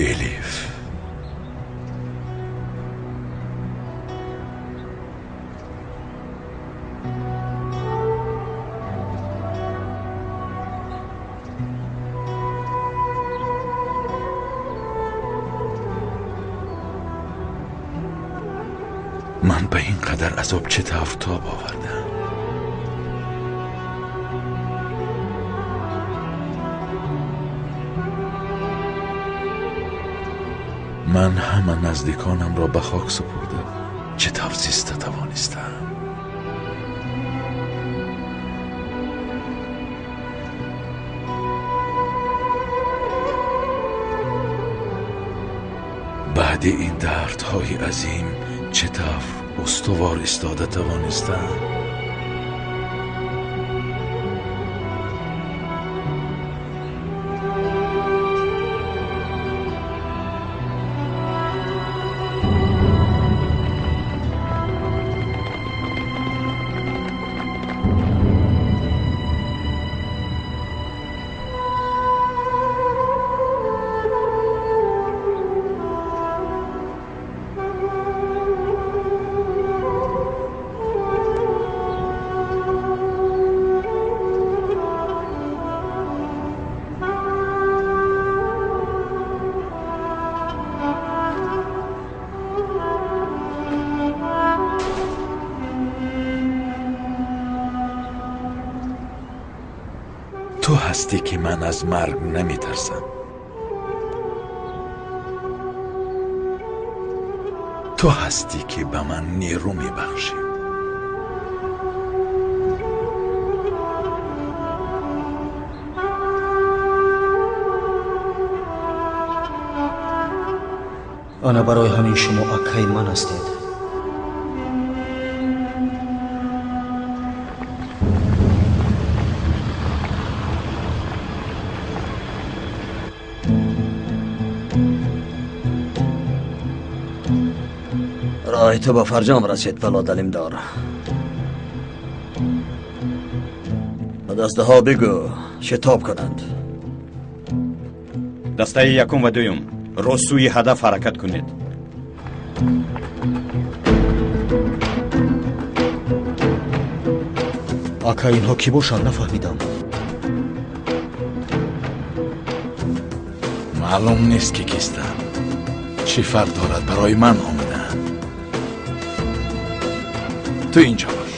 Элиф. Ман ба ин қадар азоб чӣ тавр тоб овардам? Ман ҳама наздиконамро ба хок супурда чӣ тавр зиста тавонистам? Баъди ин дардҳои азим чӣ тавр устувор истода тавонистам? Ту ҳастӣ ки ман аз марг наметарсам. Ту ҳастӣ ки ба ман нерӯ мебахшӣ. Ана барои ҳамин шумо акаи ман ҳастед. Роҳи ту ба фарҷом расид, Пулод Алимдор. Ба дастаҳо бигӯ шитоб кунанд. Дастаи якум ва дуюм, рост сӯи ҳадаф ҳаракат кунед. Ака, инҳо кӣ бошанд, нафаҳмидам. Маълум нест ки кистанд. Чӣ фарқ дорад, барои ман омадаанд. Ту инҷо бош.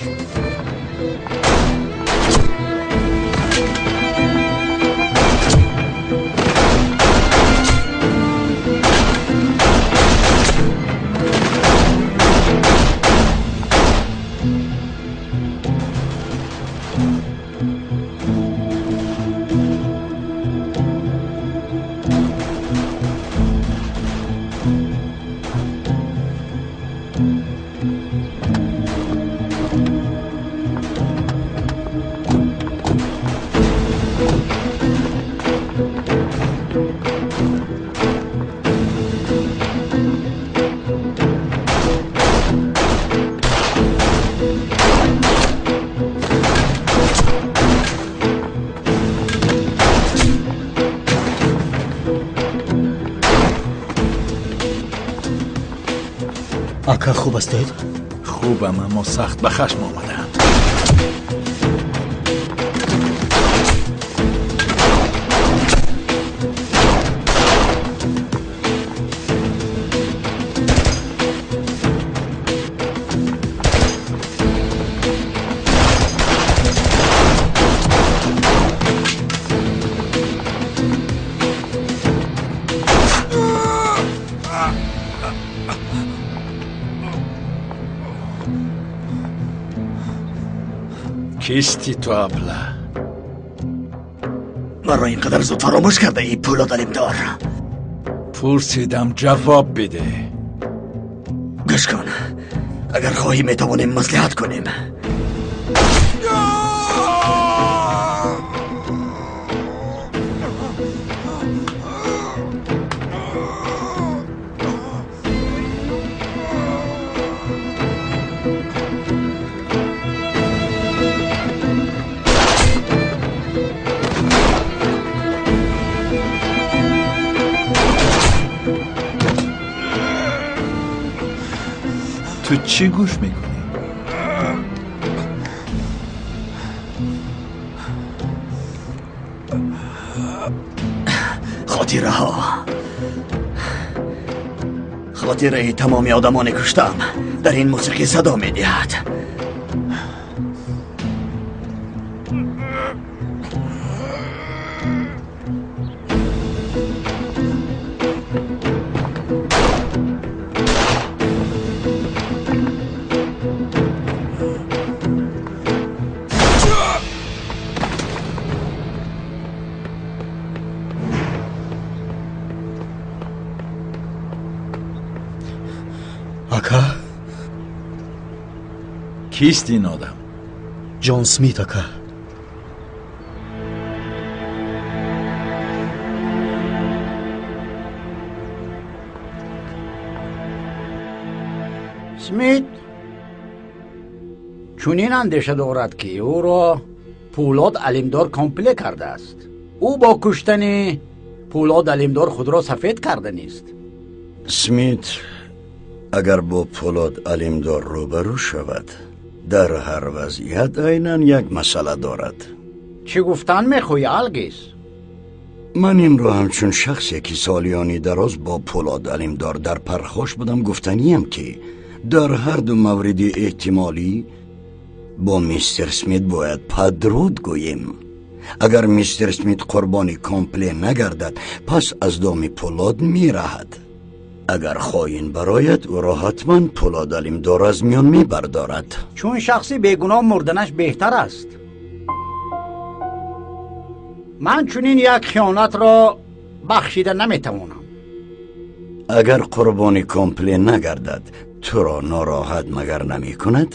Ака, хуб ҳастед? Хубам, аммо сахт ба хашм омадаам. Кисти ту, абла? Маро ин қадар зуд фаромӯш кардаӣ, Пулод Алимдор? Пурсидам, ҷавоб биде. Гӯш кун, агар хоҳӣ метавонем маслиҳат кунем. Ту чӣ гӯш мекунӣ? Хотираҳо, хотираи тамоми одамоне куштам дар ин мусиқӣ садо медиҳад. Ака? Кист ин одам? Ҷон Смит, ака. Смит чунин андеша дорад, ки ӯро Пӯлод Алимдор компле кардааст. Ӯ бо куштани Пӯлод Алимдор худро сафед карданист. Смит агар бо Пӯлод Алимдор рӯбарӯ шавад, дар ҳар вазъият айнан як масъала дорад. Чӣ гуфтан мехоҳӣ, Алгис? Ман инро ҳамчун шахсе, ки солиёни дароз бо Пӯлод Алимдор дар пархош будам, гуфтаниям, ки дар ҳар ду мавриди эҳтимолӣ бо мистер Смит бояд падруд гӯем. Агар мистер Смит қурбони компле нагардад, пас аз доми Пӯлод мераҳад. Агар хоин барояд, ӯро ҳатман Пӯлод Алимдор аз миён мебардорад. Чун шахси бегуноҳ мурданаш беҳтар аст. Ман чунин як хиёнатро бахшида наметавонам. Агар қурбони компле нагардад, туро нороҳат магар намекунад?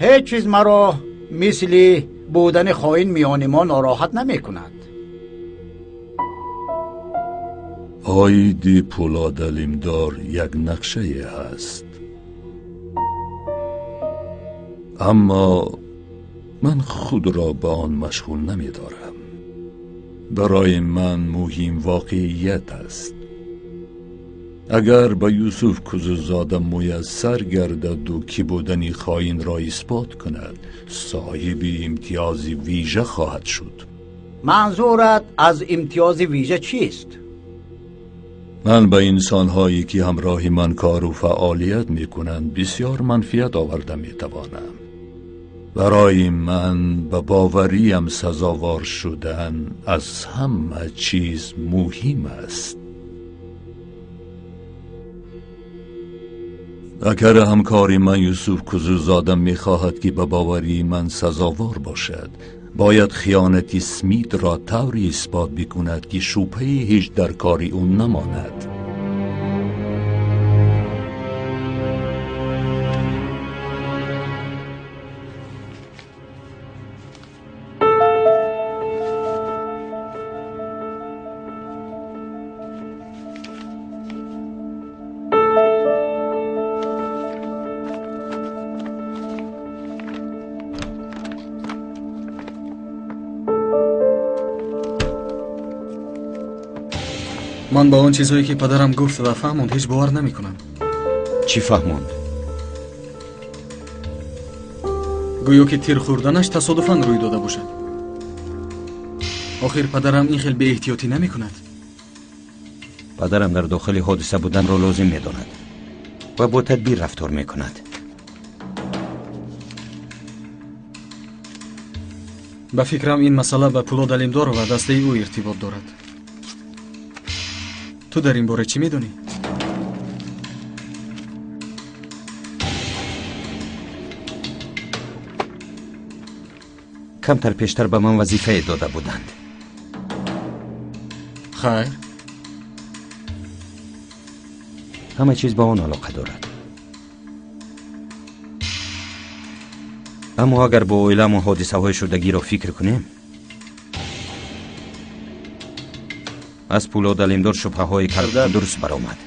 Ҳеҷ чиз маро мисли будани хоин миёни мо нороҳат намекунад. Оиди Пӯлод Алимдор як нақшае ҳаст, аммо ман худро ба он машғул намедорам. Барои ман муҳим воқеият аст. Агар ба Юсуф Кузузода муяссар гардаду ки будани хоинро исбот кунад, соҳиби имтиёзи вижа хоҳад шуд. Манзурат аз имтиёзи вижа чист? Ман ба инсонҳое, ки ҳамроҳи ман кору фаъолият мекунанд, бисёр манфиат оварда метавонам. Барои ман ба бовариам сазовор шудан аз ҳама чиз муҳим аст. Агар ҳамкори ман Юсуф Кузузода мехоҳад, ки ба боварии ман сазовор бошад, бояд хиёнати Смитро тавре исбот бикунад, ки шубҳаи ҳеҷ дар кори ӯ намонад. Ман ба он чизҳое, ки падарам гуфт ва фаҳмонд, ҳеҷ бовар намекунам. Чӣ фаҳмонд? Гӯё ки тир хӯрданаш тасодуфан рӯй дода бошад. Охир падарам ин хел беэҳтиётӣ намекунад. Падарам дар дохили ҳодиса буданро лозим медонад ва бо тадбир рафтор мекунад. Ба фикрам, ин масъала ба Пӯлод Алимдор ва дастаи ӯ иртибот дорад. Ту дар ин бора чӣ медонӣ? Камтар пештар ба ман вазифае дода буданд. Хайр. Ҳама чиз ба он алоқа дорад. Аммо агар бо оиламон ҳодисаҳои шудагиро фикр кунем, аз Пӯлод Алимдор шубҳаҳои карда дуруст баромад.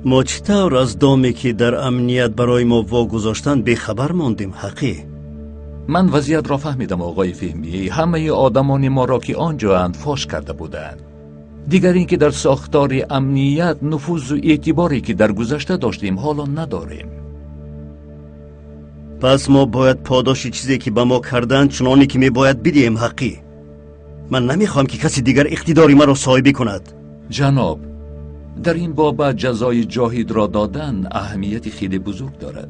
Мо чӣ тавр аз доме ки дар амният барои мо вогузоштанд бехабар мондем, Ҳаққӣ? Ман вазъиятро фаҳмидам, оғои Феҳмӣ. Ҳамаи одамони моро ки он ҷоанд фош карда буданд. Дигар ин ки дар сохтори амният нуфузу эътиборе ки дар гузашта доштем, ҳоло надорем. Пас мо бояд подоши чизе ки ба мо карданд чуноне ки мебояд бидиҳем, Ҳаққӣ. Ман намехоҳам ки каси дигар иқтидори маро соҳибӣ кунад. Ҷаноб, дар ин бобат ҷазои Ҷоҳидро додан аҳамияти хеле бузург дорад.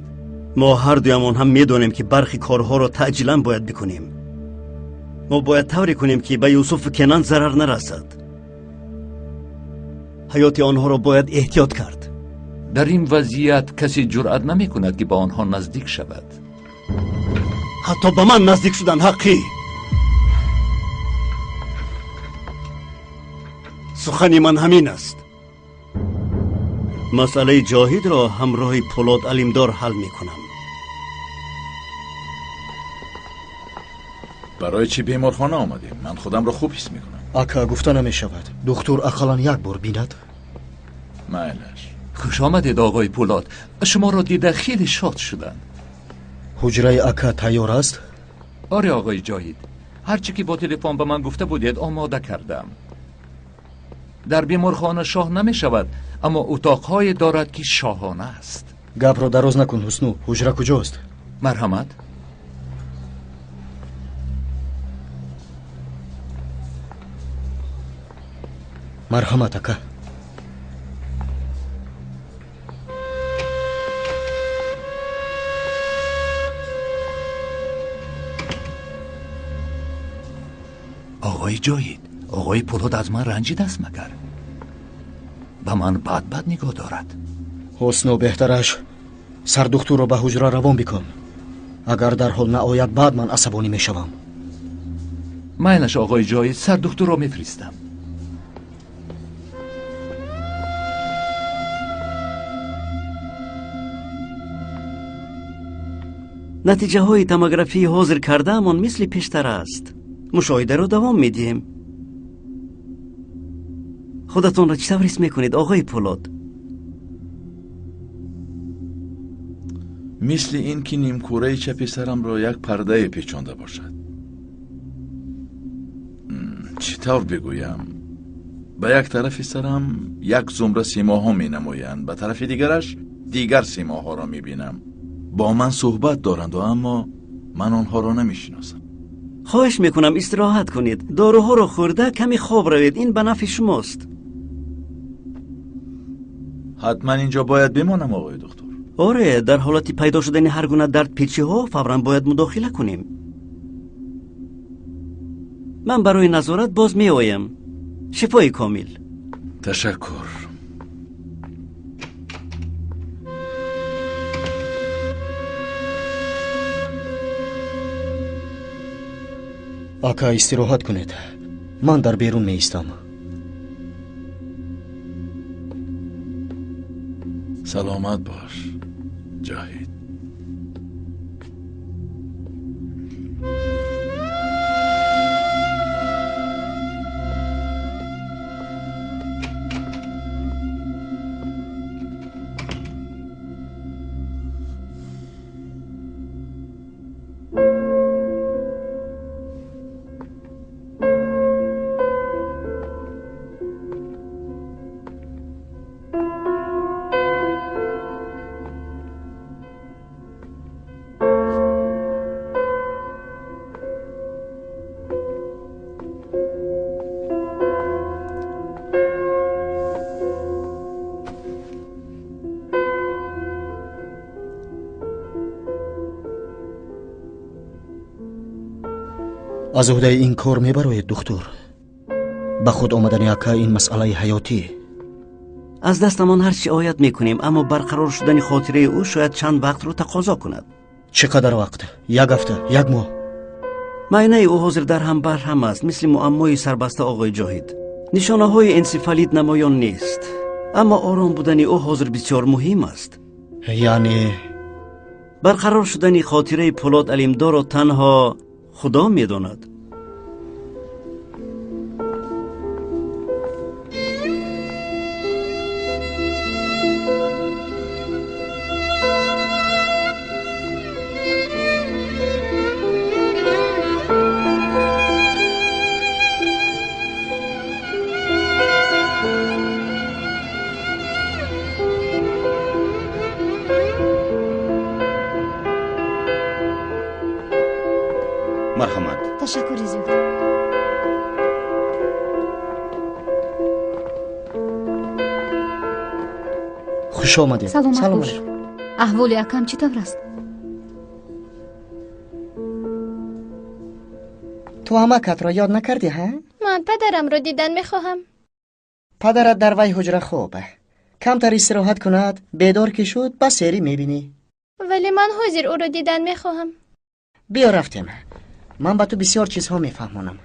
Мо ҳар дуямон ҳам медонем ки бархи корҳоро таъҷилан бояд бикунем. Мо бояд тавре кунем ки ба Юсуфу Кенан зарар нарасад. Ҳаёти онҳоро бояд эҳтиёт кард. Дар ин вазъият касе ҷуръат намекунад ки ба онҳо наздик шавад. Ҳатто ба ман наздик шудан, Ҳаққӣ. Сухани ман ҳамин аст. Масъалаи Ҷоҳидро ҳамроҳи Пулод Алимдор ҳал мекунам. Барои чӣ беморхона омадем? Ман худамро хуб ҳис мекунам. Ака, гуфта намешавад. Духтур ақаллан як бор бинад. Майлаш. Хуш омадед, оғои Пулод. Шуморо дида хеле шод шудам. Ҳуҷраи ака тайёр аст? Оре, оғои Ҷоҳид. Ҳарчи ки бо телефон ба ман гуфта будед, омода кардам. Дар беморхона шоҳ намешавад, аммо утоқҳое дорад ки шоҳона аст. Гапро дароз накун, Ҳусну. Ҳуҷра куҷост? Марҳамат. Марҳамат, ака. Оғои Ҷоҳид, оғои Пулод аз ман ранҷидааст магар? Ба ман бад бад нигоҳ дорад. Ҳусну, беҳтараш сардухтурро ба ҳуҷра равон бикун. Агар дарҳол наояд, баъд ман асабонӣ мешавам. Майлаш, оғои Ҷоҳид, сардухтурро мефиристам. Натиҷаҳои томографии ҳозир кардаамон мисли пештар аст. Мушоҳидаро давом медиҳем. Худатонро чӣ тавр ҳис мекунед, оғои Пулод? Мисли ин ки нимкураи чапи сарамро як пардае печонда бошад. Чӣ тавр бигӯям, ба як тарафи сарам як зумра симоҳо менамоянд, ба тарафи дигараш дигар симоҳоро мебинам. Бо ман суҳбат доранду, аммо ман онҳоро намешиносам. Хоҳиш мекунам, истироҳат кунед. Доруҳоро хӯрда каме хоб равед, ин ба нафъи шумост. Ҳатман инҷо бояд бимонам, оғои духтур? Оре, дар ҳолати пайдо шудани ҳар гуна дардпечиҳо фавран бояд мудохила кунем. Ман барои назорат боз меоям. Шифои комил. Ташаккур. Ака, истироҳат кунед. Ман дар берун меистам. Саломат бош, Ҷоҳид. Аз уҳдаи ин кор мебароед, духтур. Ба худ омадани ака ин масъалаи ҳаётӣ. Аз дастамон ҳар чӣ ояд мекунем, аммо барқарор шудани хотираи ӯ шояд чанд вақтро тақозо кунад. Чӣ қадар вақт? Як ҳафта, як моҳ? Маънаи ӯ ҳозир дар ҳам барҳам аст, мисли муаммои сарбаста, оғои Ҷоҳид. Нишонаҳои энсефалит намоён нест, аммо ором будани ӯ ҳозир бисёр муҳим аст. Яъне барқарор шудани хотираи Пулод Алимдорро танҳо Худо медонад. Марҳамат. Ташаккури зиёд. Хуш омадед. Саломат бош. Аҳволи акам чӣ тавр аст? Ту амакатро ёд накардӣ, ҳа? Ман падарамро дидан мехоҳам. Падарат дар вай ҳуҷра хоб. Камтар истироҳат кунад, бедор ки шуд, ба серӣ мебинӣ. Вале ман ҳозир ӯро дидан мехоҳам. Биё рафтем. Ман ба ту бисёр чизҳо мефаҳмонам.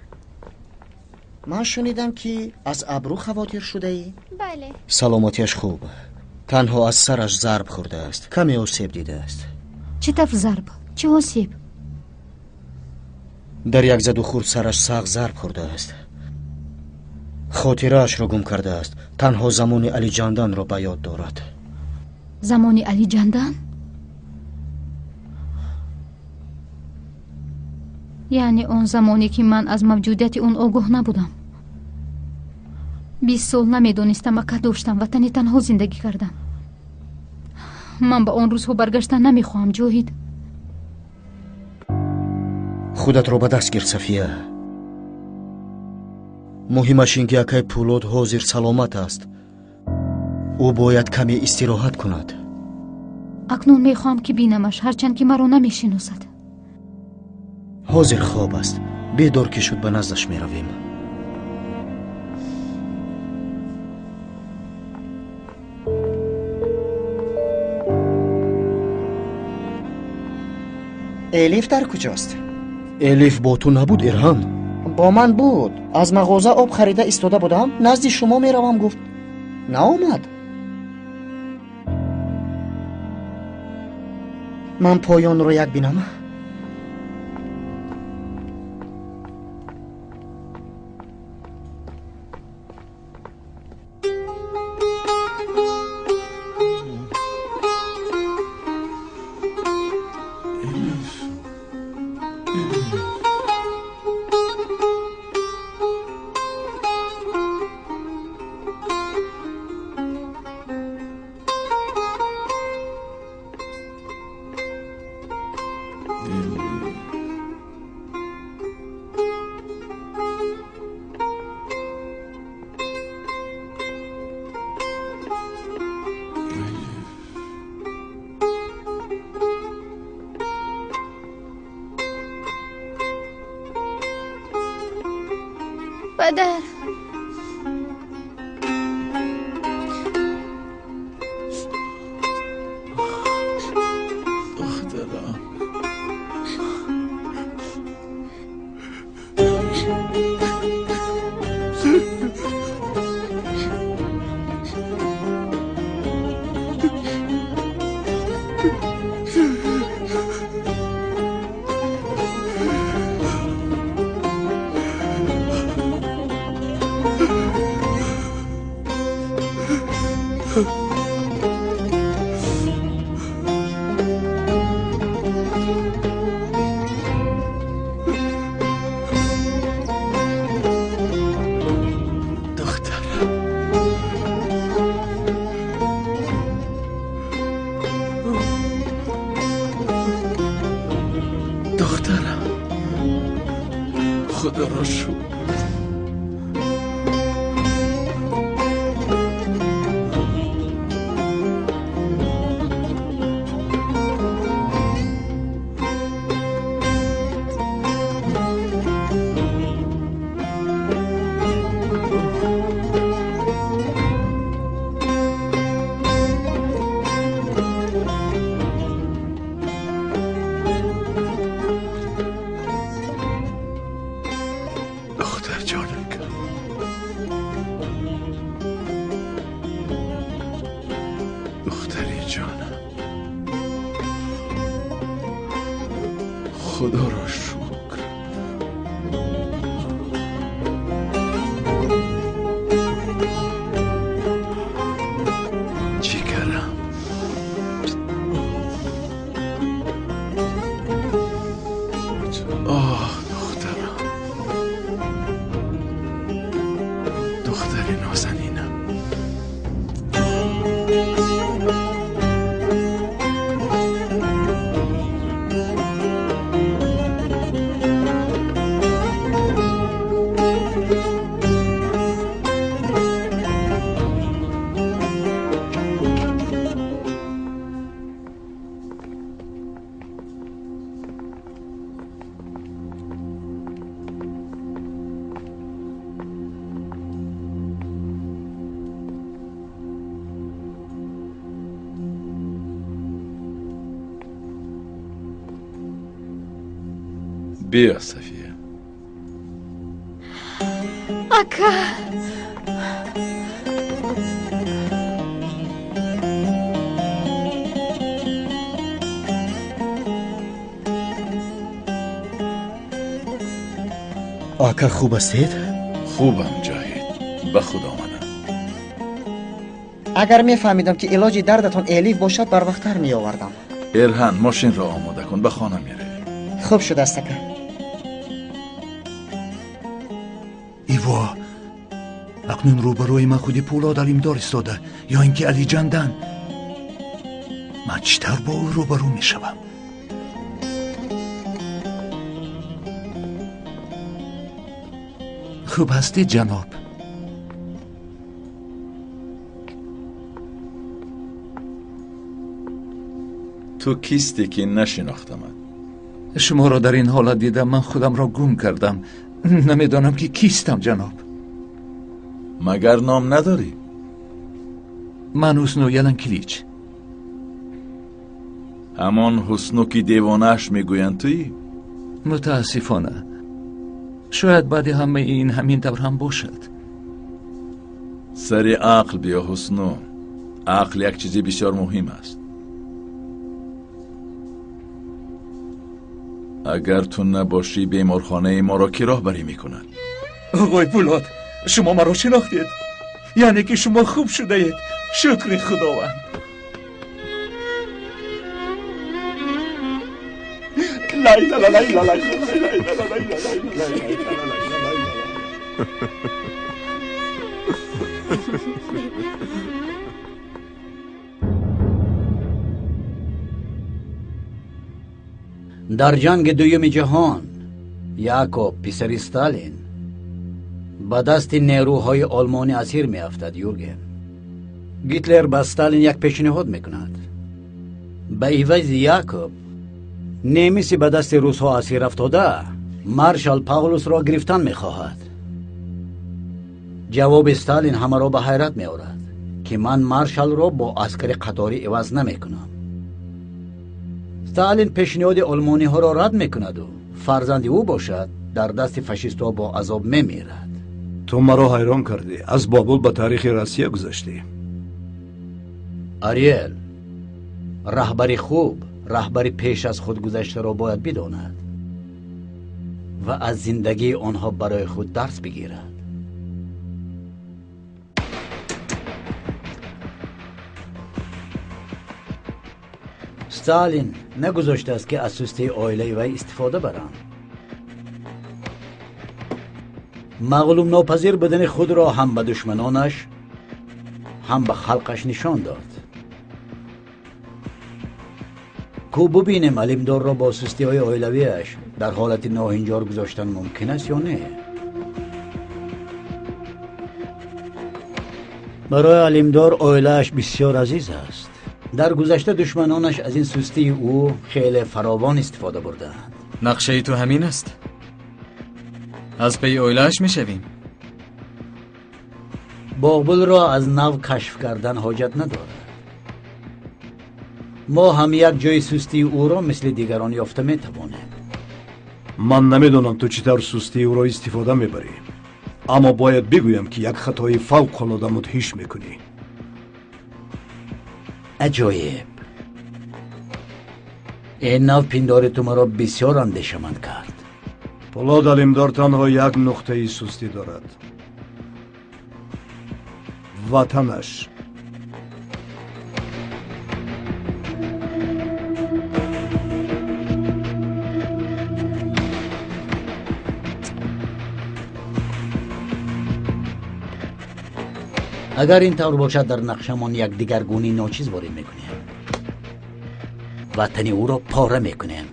Ман шунидам, ки аз абрӯ хавотир шудаӣ. Бале. Саломатиаш хуб. Танҳо аз сараш зарб хӯрдааст. Каме осеб дидааст. Чӣ тавр зарб? Чӣ осеб? Дар як заду хурд сараш сахт зарб хӯрдааст. Хотираашро гум кардааст. Танҳо замони Али Ҷанданро ба ёд дорад. Замони Али Ҷандан? Яъне он замоне, ки ман аз мавҷудияти он огоҳ набудам. 20 сол намедонистам, ака доштам, ватани танҳо зиндагӣ кардам. Ман ба он рӯзҳо баргаштан намехоҳам, Ҷоҳид. Худатро ба даст гир, Сафия. Муҳимаш ин ки акай Пулод ҳозир саломат аст. Ӯ бояд каме истироҳат кунад. Акнун мехоҳам, ки бинамаш, ҳарчанд ки маро намешиносад. Ҳозир хоб аст. Бедор ки шуд, ба наздаш меравем. Элиф дар куҷост? Элиф бо ту набуд, Ирҳан? Бо ман буд. Аз мағоза об харида истода будам, назди шумо меравам, гуфт. Наомад. Ман поёнро як бинам. Падар. Духтарам. Духтарам. Худоро шукр. Худоро шукр. Ҷигарам. Оҳ, духтарам. Духтари нозанинам. Биё, Сафия. Ака! Ака, хуб ҳастед? Хубам, Ҷоҳид. Ба худ омадам. Агар мефаҳмидам, ки илоҷи дардатон элиф бошад, барвақттар меовардам. Эрҳан, мошинро омода кун, ба хона меравем. Хуб шудааст, ака. Иво, акнун рӯбарӯи ман худи Пулод Алимдор истода, ё ин ки Али Ҷандан. Ман чӣ тавр бо ӯ рӯбарӯ мешавам? Хуб ҳастед, ҷаноб? Ту кистӣ, ки нашинохтамат? Шуморо дар ин ҳолат дидам, ман худамро гум кардам. Намедонам, ки кистам, ҷаноб. Магар ном надорӣ? Ман Ҳусну Яланкилич. Ҳамон Ҳусну, ки девонааш мегӯянд, туӣ? Мутаассифона. Шояд баъди ҳамаи ин ҳамин тавр ҳам бошад. Сари ақл биё, Ҳусну. Ақл як чизи бисёр муҳим аст. Агар ту набошӣ, беморхонаи моро кӣ роҳбарӣ мекунад? Оғои Пулод, шумо маро шинохтед. Яъне ки шумо хуб шудаед. Шукри Худованд. Дар ҷанги дуюми ҷаҳон Якоб, писари Сталин, ба дасти нерӯҳои олмонӣ асир меафтад. Юрген, Гитлер ба Сталин як пешниҳод мекунад. Ба ивази Якоб немиси ба дасти русҳо асир афтода маршал Паулусро гирифтан мехоҳад. Ҷавоби Сталин ҳамаро ба ҳайрат меорад, ки ман маршалро бо аскари қаторӣ иваз намекунам. Сталин пешниҳоди олмониҳоро рад мекунаду фарзанди ӯ бошад дар дасти фашистҳо бо азоб мемирад. Ту маро ҳайрон кардӣ. Аз Бобул ба таърихи Россия гузаштӣ. Ариэл, раҳбари хуб раҳбари пеш аз худ гузаштаро бояд бидонад ва аз зиндагии онҳо барои худ дарс бигирад. Сталин нагузоштааст, ки аз сустии оилаи вай истифода баранд. Мағлубнопазир будани худро ҳам ба душманонаш, ҳам ба халқаш нишон дод. Ку бубинем, Алимдорро бо сустиҳои оилавиаш дар ҳолати ноҳинҷор гузоштан мумкин аст ё не? Барои Алимдор оилааш бисёр азиз аст. Дар гузашта душманонаш аз ин сустии ӯ хеле фаровон истифода бурдаанд. Нақшаи ту ҳамин аст? Аз паи оилааш мешавем? Боғбулро аз нав кашф кардан ҳоҷат надорад. Мо ҳам як ҷои сустии ӯро мисли дигарон ёфта метавонем. Ман намедонам, ту чӣ тавр сустии ӯро истифода мебарӣ, аммо бояд бигӯям, ки як хатои фавқулода мудҳиш мекунӣ. Аҷоиб! Ин нав пиндори ту маро бисёр андешаманд кард. Пулод Алимдор танҳо як нуқтаи сустӣ дорад: ватанаш. Агар ин тавр бошад, дар нақшамон як дигаргунии ночиз ворид мекунем. Ватани ӯро пора мекунем.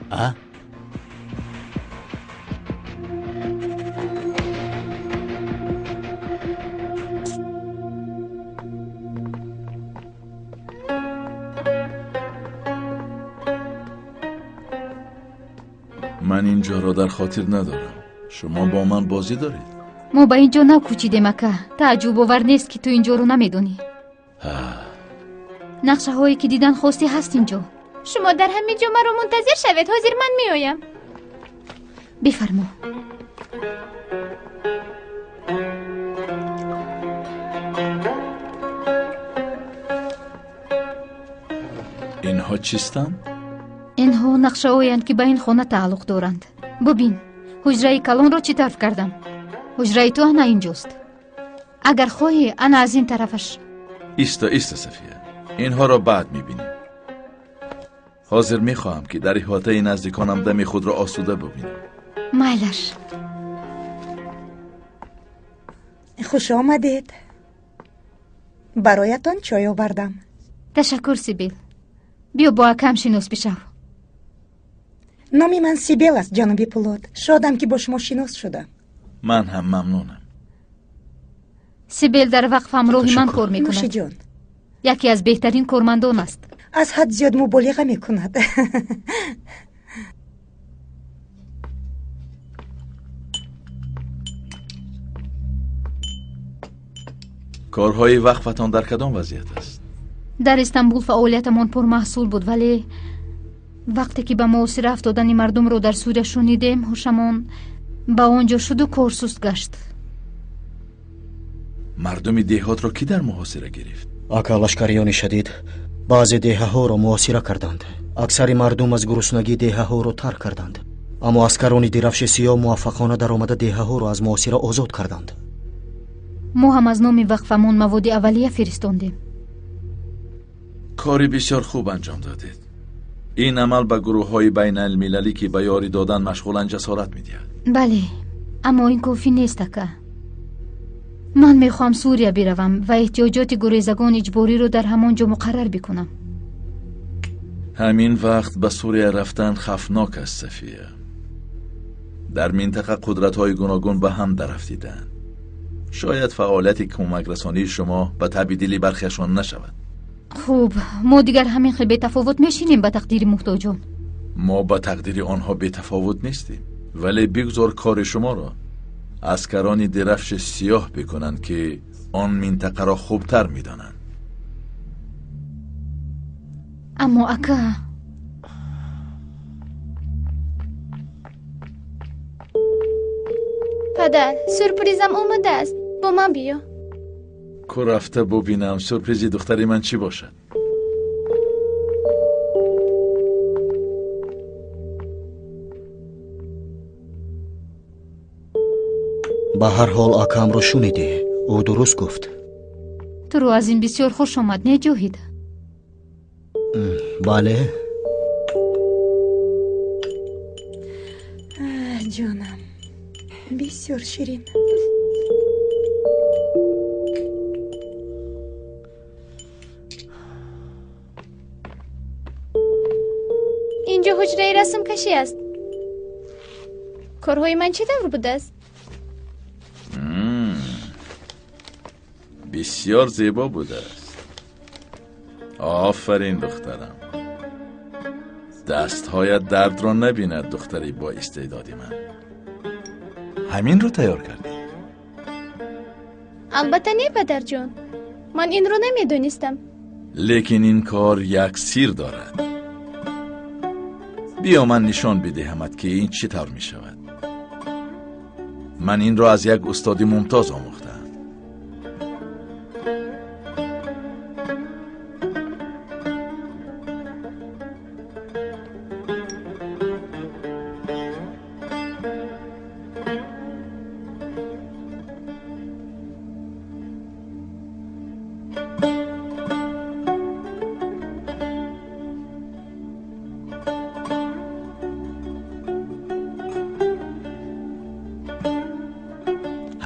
А? Ман ин ҷоро дар хотир надорам. Шумо бо ман бозӣ доред? Мо ба ин ҷо накӯчидем, ака. Тааҷҷубовар нест, ки ту ин ҷоро намедонӣ. Нақшаҳое, ки дидан хостӣ, ҳаст ин ҷо. Шумо дар ҳамин ҷо маро мунтазир шавед, ҳозир ман меоям. Бифармо. Инҳо чистанд? Инҳо нақшаҳоянд, ки ба ин хона тааллуқ доранд. Бубин, ҳуҷраи калонро чӣ тавр кардам. Ҳуҷраи ту ана инҷост. Агар хоҳӣ, ана аз ин тарафаш. Иста, иста, Сафия. Инҳоро баъд мебинем. Ҳозир мехоҳам, ки дар иҳотаи наздиконам дами худро осуда бубинам. Майлаш. Хуш омадед. Бароятон чой овардам. Ташаккур, Сибил. Биё бо акам шинос бишав. Номи ман Сибел аст, ҷаноби Пулод. Шодам, ки бо шумо шинос шудам. Ман ҳам мамнунам. Сибел дар вақф ҳамроҳи ман кор мекунад. Нӯшиҷон. Яке аз беҳтарин кормандон аст. Аз ҳад зиёд муболиға мекунад. Корҳои вақфатон дар кадом вазъият аст? Дар Истанбул фаъолиятамон пурмаҳсул буд, вале вақте ки ба муосира афтодани мардумро дар Сурия шунидем, ҳушамон ба он ҷо шуду кор суст гашт. Мардуми деҳотро кӣ дар муҳосира гирифт? Ака, лашкариёни шадид баъзе деҳаҳоро муҳосира карданд. Аксари мардум аз гуруснагӣ деҳаҳоро тарк карданд. Аммо аскарони дирафши сиёҳ муваффақона даромада деҳаҳоро аз муҳосира озод карданд. Мо ҳам аз номи вақфамон маводи аввалия фиристондем. Кори бисёр хуб анҷом додед. Ин амал ба гурӯҳҳои байналмилалӣ, ки ба ёрӣ додан машғуланд, ҷасорат медиҳад. Бале, аммо ин кофӣ нест, ака. Ман мехоҳам Сурия биравам ва эҳтиёҷоти гурезагон иҷбориро дар ҳамон ҷо муқаррар бикунам. Ҳамин вақт ба Сурия рафтан хавфнок аст, Сафия. Дар минтақа қудратҳои гуногун ба ҳам дарафтидаанд. Шояд фаъолияти кӯмакрасонии шумо ба таъби дили бархеашон нашавад. Хуб, мо дигар ҳамин хел бетафовут мешинем ба тақдири муҳтоҷон. Мо ба тақдири онҳо бетафовут нестем, вале бигзор кори шуморо аскарони дирафши сиёҳ бикунанд, ки он минтақаро хубтар медонанд. Аммо ака, падар, сюрпризам омода аст. Бо ман биё. Ку рафта бубинам сюрпризи духтари ман чӣ бошад. Ба ҳар ҳол акамро шунидӣ. Ӯ дуруст гуфт. Туро аз ин бисёр хуш омад, не, Ҷоҳид? Бале. Ҷонам, бисёр ширин. Инҷо ҳуҷраи расмкашӣ аст. Корҳои ман чӣ тавр будааст? Бисёр зебо будааст. Офарин, духтарам. Дастҳоят дардро набинад, духтари бо истеъдоди ман. Ҳаминро тайёр кардӣ? Албатта не, падарҷон. Ман инро намедонистам. Лекин ин кор як сир дорад. Биё ман нишон бидиҳамат, ки ин чӣ тавр мешавад. Ман инро аз як устоди мумтоз омӯхтам.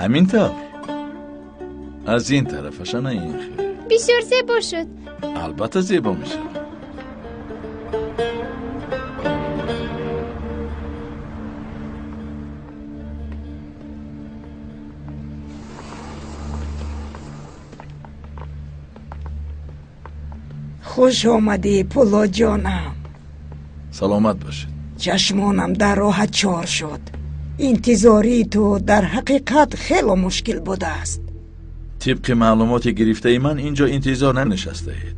Ҳамин тавр. Аз ин тарафаш ана ин хел. Бисёр зебо шуд. Албатта зебо мешавад. Хуш омадӣ, Пулодҷонам. Саломат бошед. Чашмонам дар роҳат чор шуд. Интизории ту дар ҳақиқат хело мушкил будааст. Тибқи маълумоти гирифтаи ман инҷо интизор нанишастаед.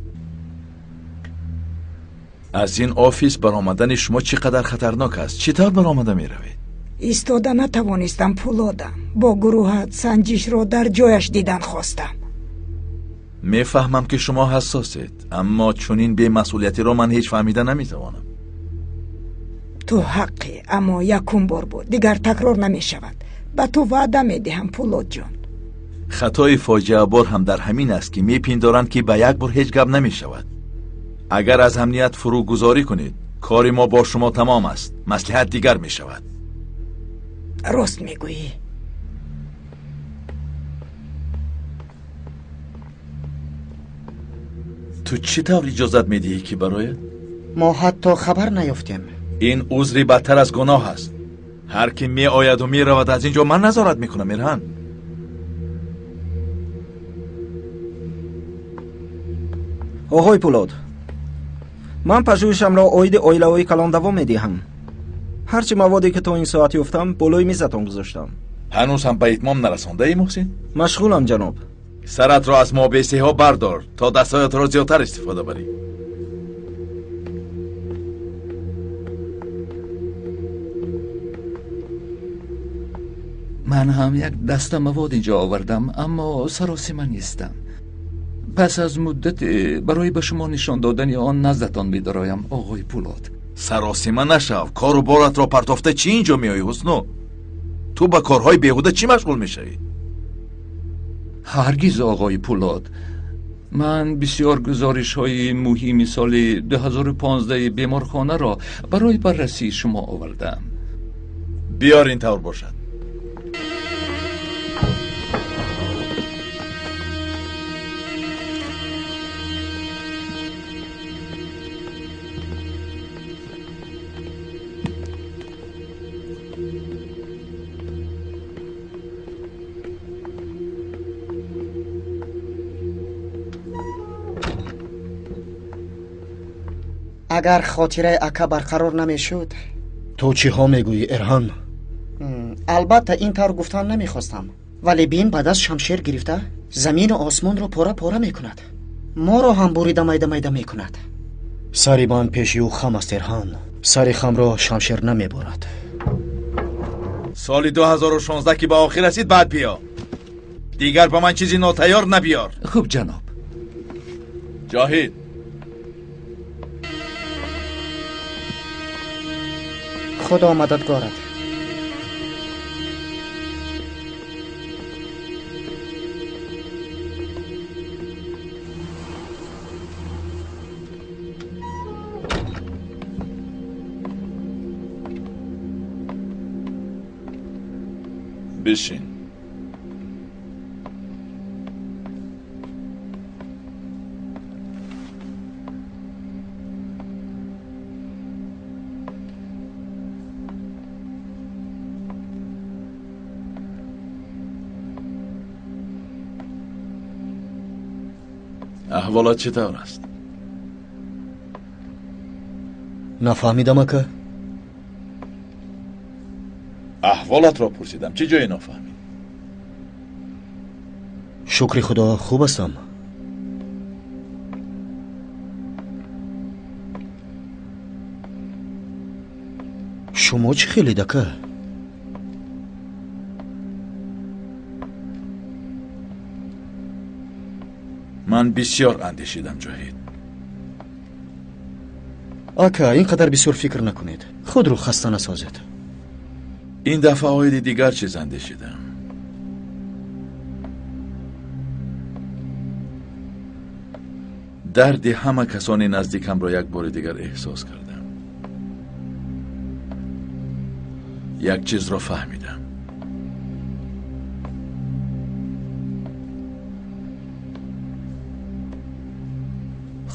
Аз ин офис баромадани шумо чӣ қадар хатарнок аст? Чӣ тавр баромада меравед? Истода натавонистам, Пулодам. Бо гурӯҳат санҷишро дар ҷояш дидан хостам. Мефаҳмам, ки шумо ҳассосед, аммо чунин бемасъулиятиро ман ҳеҷ фаҳмида наметавонам. Ту ҳаққӣ, аммо якум бор буд, дигар такрор намешавад. Ба ту ваъда медиҳам, Пулодҷон. Хатои фоҷиабор ҳам дар ҳамин аст, ки мепиндоранд, ки ба як бор ҳеҷ гап намешавад. Агар аз амният фурӯгузорӣ кунед, кори мо бо шумо тамом аст, маслиҳат дигар мешавад. Рост мегӯӣ. Ту чӣ тавр иҷозат медиҳӣ, ки барояд? Мо ҳатто хабар наёфтем. Ин узри бадтар аз гуноҳ аст. Ҳар ки меояду меравад аз ин ҷо ман назорат мекунам, Эрҳан. Оғои Пулод, ман пажӯҳишамро оиди оилаҳои калон давом медиҳам. Ҳарчи маводе, ки то ин соат ёфтам, болои мизатон гузоштам. Ҳанӯз ҳам ба итмом нарасондаӣ, Муҳсин? Машғулам, ҷаноб. Саратро аз мобесиҳо бардор, то дастҳоятро зиёдтар истифода барӣ. Ман ҳам як даста мавод инҷо овардам, аммо саросима нестам. Пас аз муддате барои ба шумо нишон додани он наздатон медароям, оғои Пулод. Саросима нашав, кору боратро партофта чӣ инҷо меоӣ, Ҳусну? Ту ба корҳои беҳуда чӣ машғул мешавӣ? Ҳаргиз, оғои Пулод. Ман бисёр гузоришҳои муҳими соли 2015 беморхонаро барои баррасии шумо овардам. Биёр ин тавр бошад. Агар хотираи ака барқарор намешуд. Ту чиҳо мегӯӣ, Эрҳан? Албатта ин тавр гуфтан намехостам, вале бин ба даст шамшер гирифта замину осмонро пора пора мекунад, моро ҳам бурида майда майда мекунад. Сари ман пеши ӯ хам аст, Эрҳан. Сари хамро шамшер намебурад. Соли 2016 ки ба охир расид, баъд биё. Дигар ба ман чизи нотайёр набиёр. Хуб, ҷаноб. Ҷоҳид, Худо мададгорат. Бишин. Аҳволат чӣ тавр аст? Нафаҳмидам, ака. Аҳволатро пурсидам, чӣ ҷое нофаҳмид? Шукри Худо, хуб ҳастам. Шумо чӣ хелед, ака? Ман бисёр андешидам, Ҷоҳид. Ака, ин қадар бисёр фикр накунед, худро хаста насозед. Ин дафъа оиди дигар чиз андешидам. Дарди ҳама касони наздикамро як бори дигар эҳсос кардам. Як чизро фаҳмидам.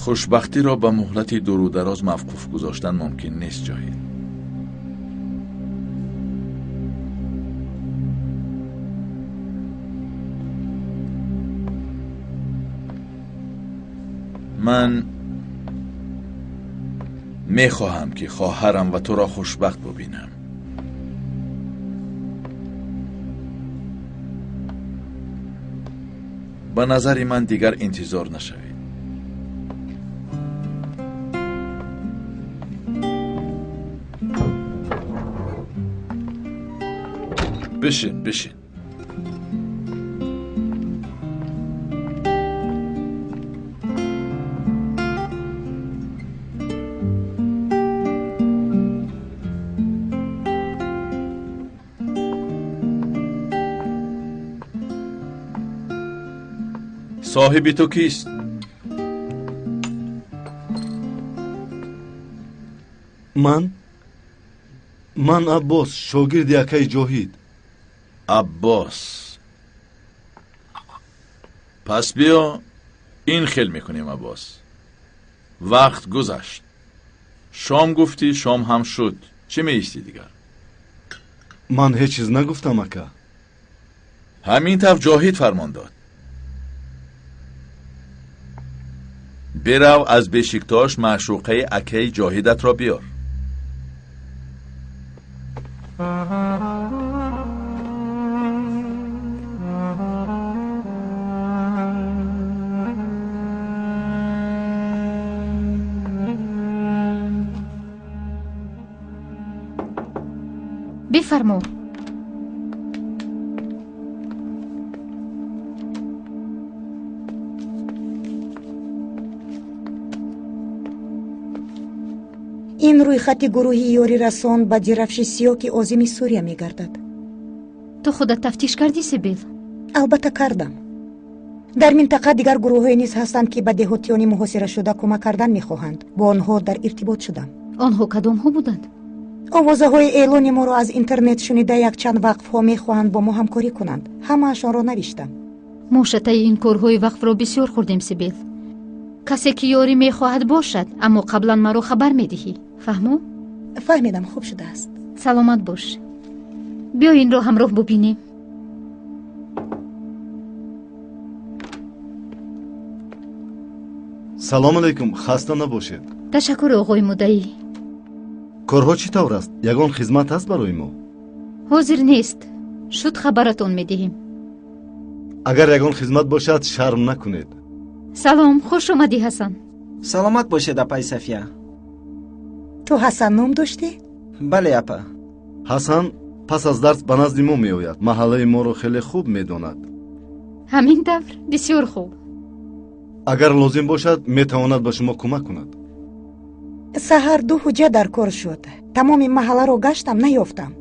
Хушбахтиро ба муҳлати дуру дароз мавқуф гузоштан мумкин нест, Ҷоҳид. Ман мехоҳам, ки хоҳарам ва туро хушбахт бубинам. Ба назари ман дигар интизор нашавед. Бишин, бишин. Соҳиби ту кист? Ман? Ман Аббос, шогирди акаи Ҷоҳид. Аббос. Пас биё ин хел мекунем, Аббос. Вақт гузашт. Шом гуфтӣ, шом ҳам шуд. Чӣ меистӣ дигар? Ман ҳеҷ чиз нагуфтам, ака. Ҳамин тавр Ҷоҳид фармон дод. Бирав аз Бешиктош маъшуқаи акаи Ҷоҳидатро биёр. Бифармо. Ин рӯйхати гурӯҳи ёрирасон ба Дирафши Сиёҳ, ки озими Сурия мегардад. Ту худат тафтиш кардӣ, Сибил? Албатта кардам. Дар минтақа дигар гурӯҳҳое низ ҳастанд, ки ба деҳотиёни муҳосирашуда кӯмак кардан мехоҳанд. Бо онҳо дар иртибот шудам. Онҳо кадомҳо буданд? Овозаҳои эълони моро аз интернет шунида якчанд вақфҳо мехоҳанд бо мо ҳамкорӣ кунанд. Ҳамаашонро навиштам. Мо шатаи ин корҳои вақфро бисёр хӯрдем, Сибил. Касе ки ёрӣ мехоҳад бошад, аммо қаблан маро хабар медиҳӣ. Фаҳмо? Фаҳмидам, хуб шудааст. Саломат бош. Биё инро ҳамроҳ бубинем. Салом алайкум, хаста набошед. Ташаккур, оғои муддаӣ. Корҳо чӣ тавр аст? Ягон хизмат ҳаст барои мо? Ҳозир нест. Шуд хабаратон медиҳем. Агар ягон хизмат бошад, шарм накунед. Салом, хуш омадӣ, Ҳасан. Саломат бошед, апаи Сафия. Ту Ҳасан ном доштӣ? Бале, апа. Ҳасан пас аз дарс ба назди мо меояд. Маҳаллаи моро хеле хуб медонад. Ҳамин тавр, бисёр хуб. Агар лозим бошад, метавонад ба шумо кӯмак кунад. Саҳар ду ҳуҷҷа дар кор шуд. Тамоми маҳалларо гаштам, наёфтам.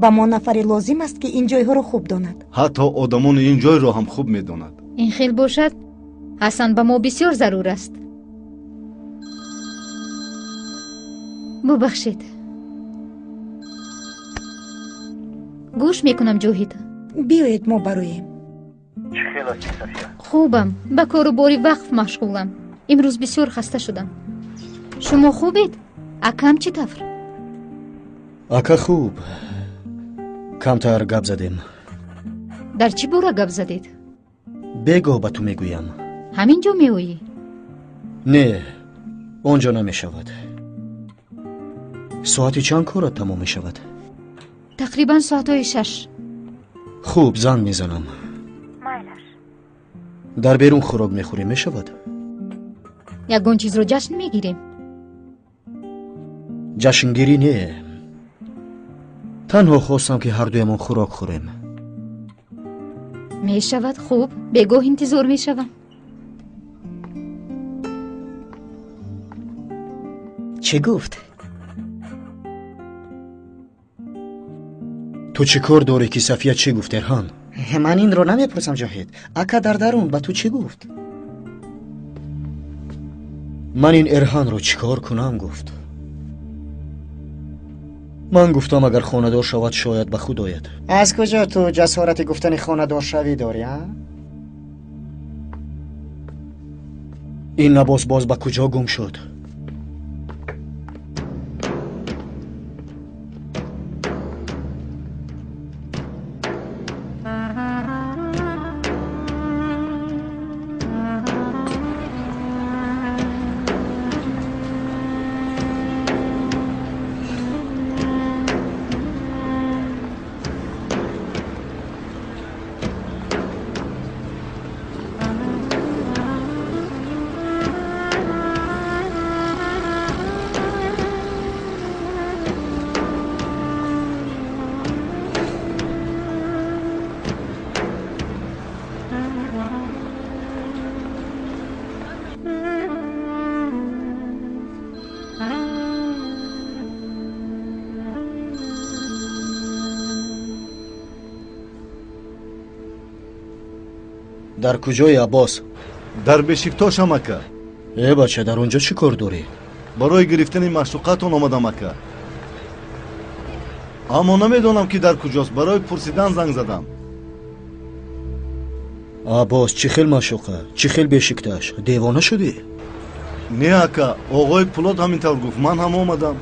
Ба мо нафаре лозим аст, ки ин ҷойҳоро хуб донад. Ҳатто одамони ин ҷойро ҳам хуб медонад. Ин хел бошад, Ҳасан ба мо бисёр зарур аст. Бубахшед. Гӯш мекунам, Ҷоҳид. Биёед мо бароем. Чӣ хел ҳастӣ, Сафия? Хубам, ба кору бори вақф машғулам. Имрӯз бисёр хаста шудам. Шумо хубед? Акам чӣ тавр? Ака хуб. Камтар гап задем. Дар чӣ бора гап задед? Бегоҳ ба ту мегӯям. Ҳамин ҷо меоӣ? Не, он ҷо намешавад. Соати чанд корат тамом мешавад? Тақрибан соатҳои 6. Хуб, занг мезанам. Майлаш. Дар берун хӯрок мехӯрем, мешавад? Ягон чизро ҷашн мегирем? Ҷашнгирӣ не. Танҳо хостам, ки ҳардуямон хӯрок хӯрем. Мешавад, хуб. Бегоҳ интизор мешавам. Чӣ гуфт? Ту чӣ кор дорӣ, ки Сафия чӣ гуфт, Эрҳан? Ман инро намепурсам, Ҷоҳид. Ака дар дарун ба ту чӣ гуфт? Ман ин Эрҳанро чӣ кор кунам, гуфт. Ман гуфтам, агар хонадор шавад, шояд ба худ ояд. Аз куҷо ту ҷасорати гуфтани хонадоршавӣ дорӣ, а? Ин Аббос боз ба куҷо гум шуд? Дар куҷои, Аббос? Дар Бешиктошам, ака. Э, бача, дар он ҷо чӣ кор дорӣ? Барои гирифтани маъшуқатон омадам, ака. Аммо намедонам, ки дар куҷост. Барои пурсидан занг задам. Аббос, чӣ хел маъшуқа? Чӣ хел Бешикташ? Девона шудӣ? Не, ака, оғои Пулод ҳамин тавр гуфт, ман ҳам омадам.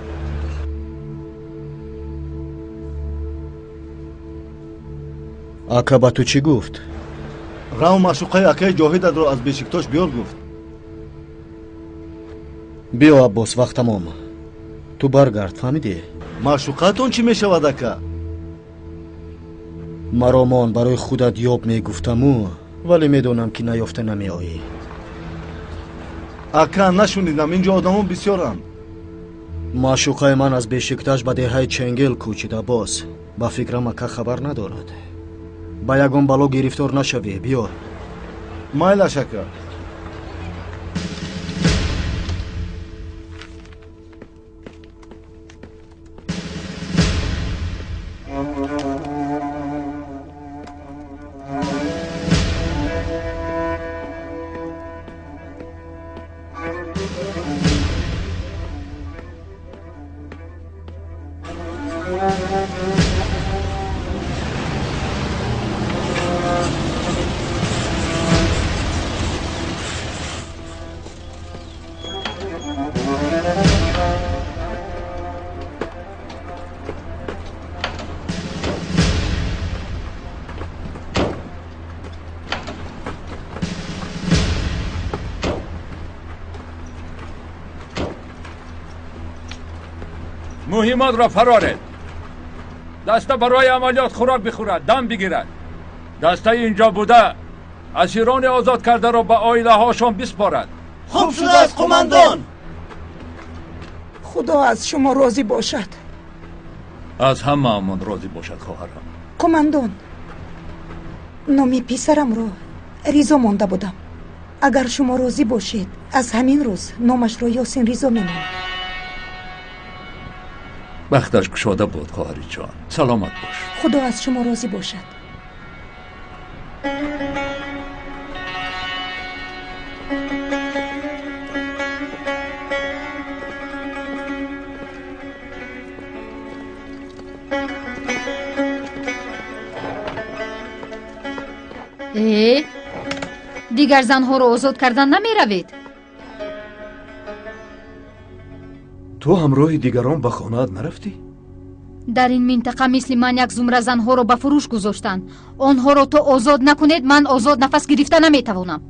Ака ба ту чӣ гуфт? Рав, маъшуқаи акаи Ҷоҳидатро аз Бешиктош биёр, гуфт. Биё, Аббос, вақт тамом. Ту баргард, фаҳмидӣ? Маъшуқаатон чӣ мешавад, ака? Маро мон, барои худат ёб мегуфтаму, вале медонам, ки наёфта намеоӣ. Ака, нашунидам, инҷо одамон бисёранд. Маъшуқаи ман аз Бешикташ ба деҳаи Ченгел кӯчид, Аббос. Ба фикрам, ака хабар надорад. Ба ягон бало гирифтор нашавӣ, биё. Майлаш, ака. مهمات را فرارد. دسته برای عملیات خوراک بخورد، دم بگیرد. دسته اینجا بوده اسیران آزاد کرده را به آیله هاشان بسپارد. خوب شده است قماندان. خدا از شما راضی باشد. از همه امان راضی باشد خواهرم. قماندان، نامی پسرم را ریزا مانده بودم. اگر شما راضی باشید از همین روز نامش را یاسین ریزا میمانم. بختش گشاده بود خواهری جان. سلامت باش. خدا از شما راضی باشد. Э, дигар занҳоро озод кардан намеравед? Ту ҳамроҳи дигарон ба хонаат нарафтӣ? Дар ин минтақа мисли ман як зумра занҳоро ба фурӯш гузоштанд. Онҳоро то озод накунед, ман озод нафас гирифта наметавонам.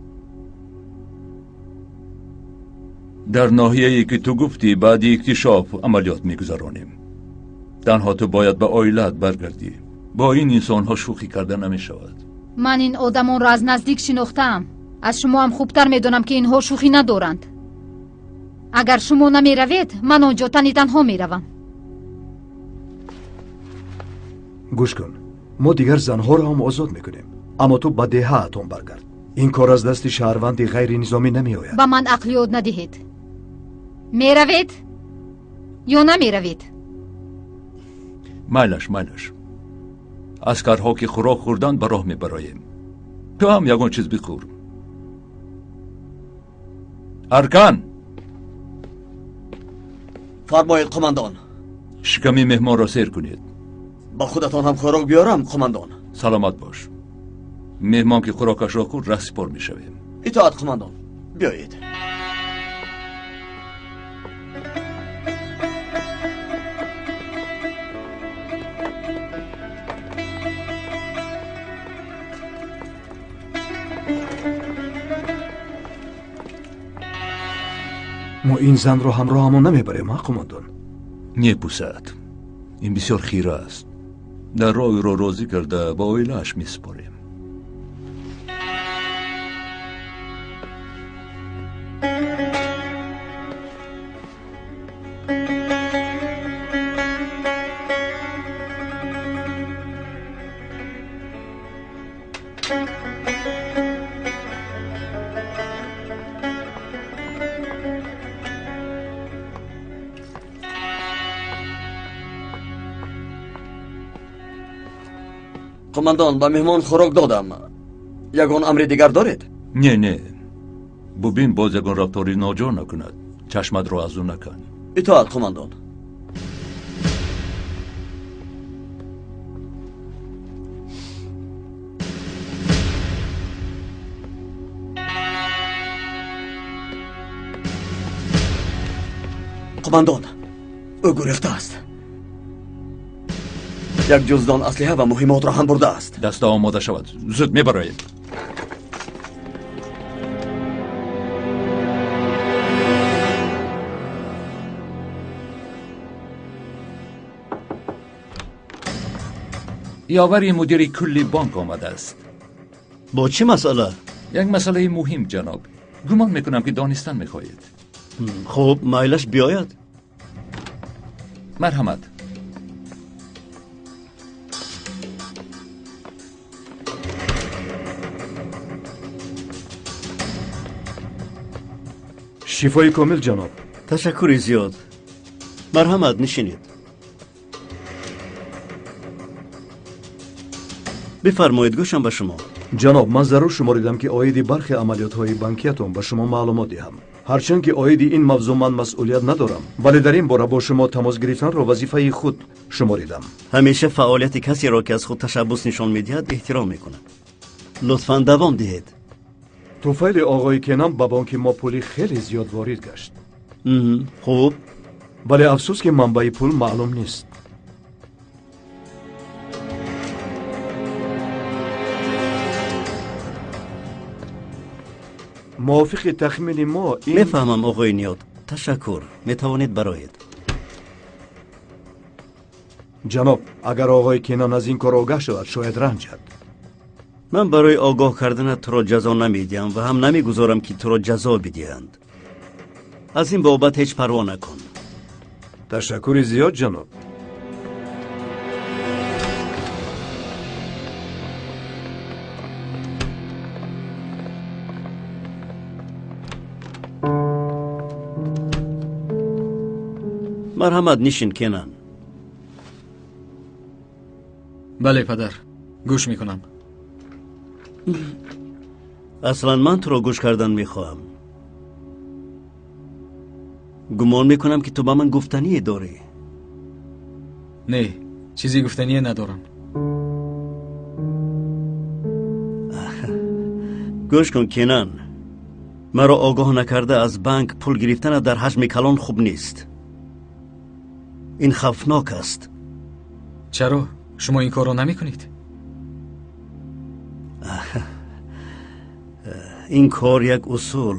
Дар ноҳияе ки ту гуфтӣ, баъди иктишоф амалиёт мегузаронем. Танҳо ту бояд ба оилаат баргардӣ. Бо ин инсонҳо шӯхӣ карда намешавад. Ман ин одамонро аз наздик шинохтаам. Аз шумо ҳам хубтар медонам, ки инҳо шӯхӣ надоранд. Агар шумо намеравед, ман он ҷо тани танҳо меравам. Гӯш кун, мо дигар занҳоро ҳам озод мекунем, аммо ту ба деҳаатон баргард. Ин кор аз дасти шаҳрванди ғайринизомӣ намеояд. Ба ман ақл ёд надиҳед. Меравед ё намеравед? Майлаш, майлаш. Аскарҳо ки хӯрок хӯрданд, ба роҳ мебароем. Ту ҳам ягон чиз бихӯр. Аркан! Фармоед, қумандон. Шиками меҳмонро сер кунед. Ба худатон ҳам хӯрок биёрам, қумандон? Саломат бош. Меҳмон ки хӯрокашро хӯрд, раҳсипор мешавем. Итоат, қумандон. Биёед. Мо ин занро ҳамроҳамон намебарем, ҳа, қумандон? Мепусад. Ин бисёр хира аст. Дар роҳ ӯро розӣ карда ба оилааш месупорем. Қумандон, ба меҳмон хӯрок додам. Ягон амри дигар доред? Не, не. Бубин, боз ягон рафтори ноҷо накунад. Чашматро аз ӯ накан. Итоат, қумандон. Қумандон, ӯ гурехтааст. Як ҷуздон аслиҳа ва муҳимотро ҳам бурдааст. Даста омода шавад. Зуд мебароем. Ёвари мудири кулли бонк омадааст. Бо чӣ масъала? Як масъалаи муҳим, ҷаноб. Гумон мекунам, ки донистан мехоҳед. Хуб, майлаш биёяд. Марҳамат. Шифои комил, ҷаноб. Ташаккури зиёд. Марҳамат, нишинед. Бифармоед, гӯшам ба шумо. Ҷаноб, ман зарур шуморидам, ки оиди бархе амалиётҳои банкиятон ба шумо маълумот диҳам. Ҳарчанд ки оиди ин мавзӯъ ман масъулият надорам, вале дар ин бора бо шумо тамос гирифтанро вазифаи худ шуморидам. Ҳамеша фаъолияти касеро, ки аз худ ташаббус нишон медиҳад, эҳтиром мекунам. Лутфан давом диҳед. Туфайли оғои Кенан ба бонки мо пули хеле зиёд ворид гашт. Хуб. Вале афсӯс, ки манбаи пул маълум нест. Мувофиқи тахмини мо ин Мефаҳмам, оғои Ниёд. Ташаккур. Метавонед бароед. Ҷаноб, агар оғои Кенан аз ин кор огаҳ шавад, шояд ранҷад. Ман барои огоҳ карданат туро ҷазо намедиҳам ва ҳам намегузорам, ки туро ҷазо бидиҳанд. Аз ин бобат ҳеҷ парво накун. Ташаккури зиёд, ҷаноб. Марҳамат, нишин, Кенан. Бале, падар, гӯш мекунам. Аслан ман туро гӯш кардан мехоҳам. Гумон мекунам, ки ту ба ман гуфтание дорӣ. Не, чизе гуфтание надорам. Гӯш кун, Кенан. Маро огоҳ накарда аз банк пул гирифтана дар ҳаҷми калон хуб нест. Ин хавфнок аст. Чаро? Шумо ин корро намекунед? Ин кор як усул,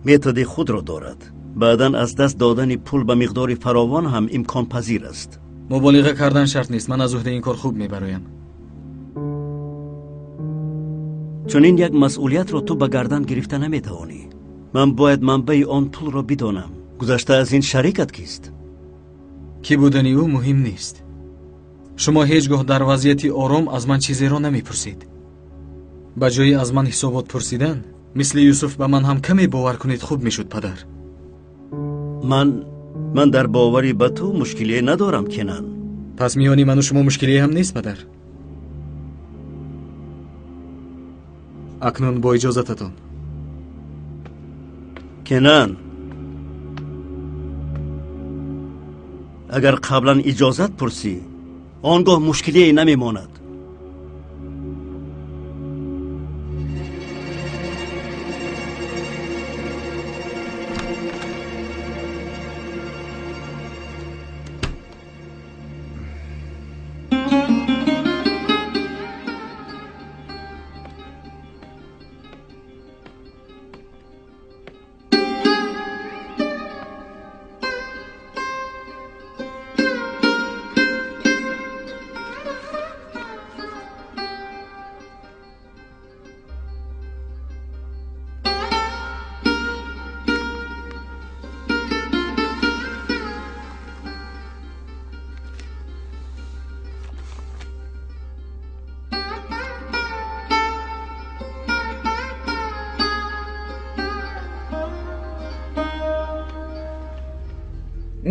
методи худро дорад. Баъдан аз даст додани пул ба миқдори фаровон ҳам имконпазир аст. Муболиға кардан шарт нест. Ман аз уҳдаи ин кор хуб мебароям. Чунин як масъулиятро ту ба гардан гирифта наметавонӣ. Ман бояд манбаи он пулро бидонам. Гузашта аз ин, шарикат кист? Кӣ будани ӯ муҳим нест. Шумо ҳеҷ гоҳ дар вазъияти ором аз ман чизеро намепурсед. Ба ҷои аз ман ҳисобот пурсидан, мисли Юсуф ба ман ҳам каме бовар кунед, хуб мешуд, падар. Ман дар боварӣ ба ту мушкилие надорам, Кенан. Пас миёни ману шумо мушкилие ҳам нест, падар. Акнун бо иҷозататон. Кенан, агар қаблан иҷозат пурсӣ, он гоҳ мушкилие намемонад.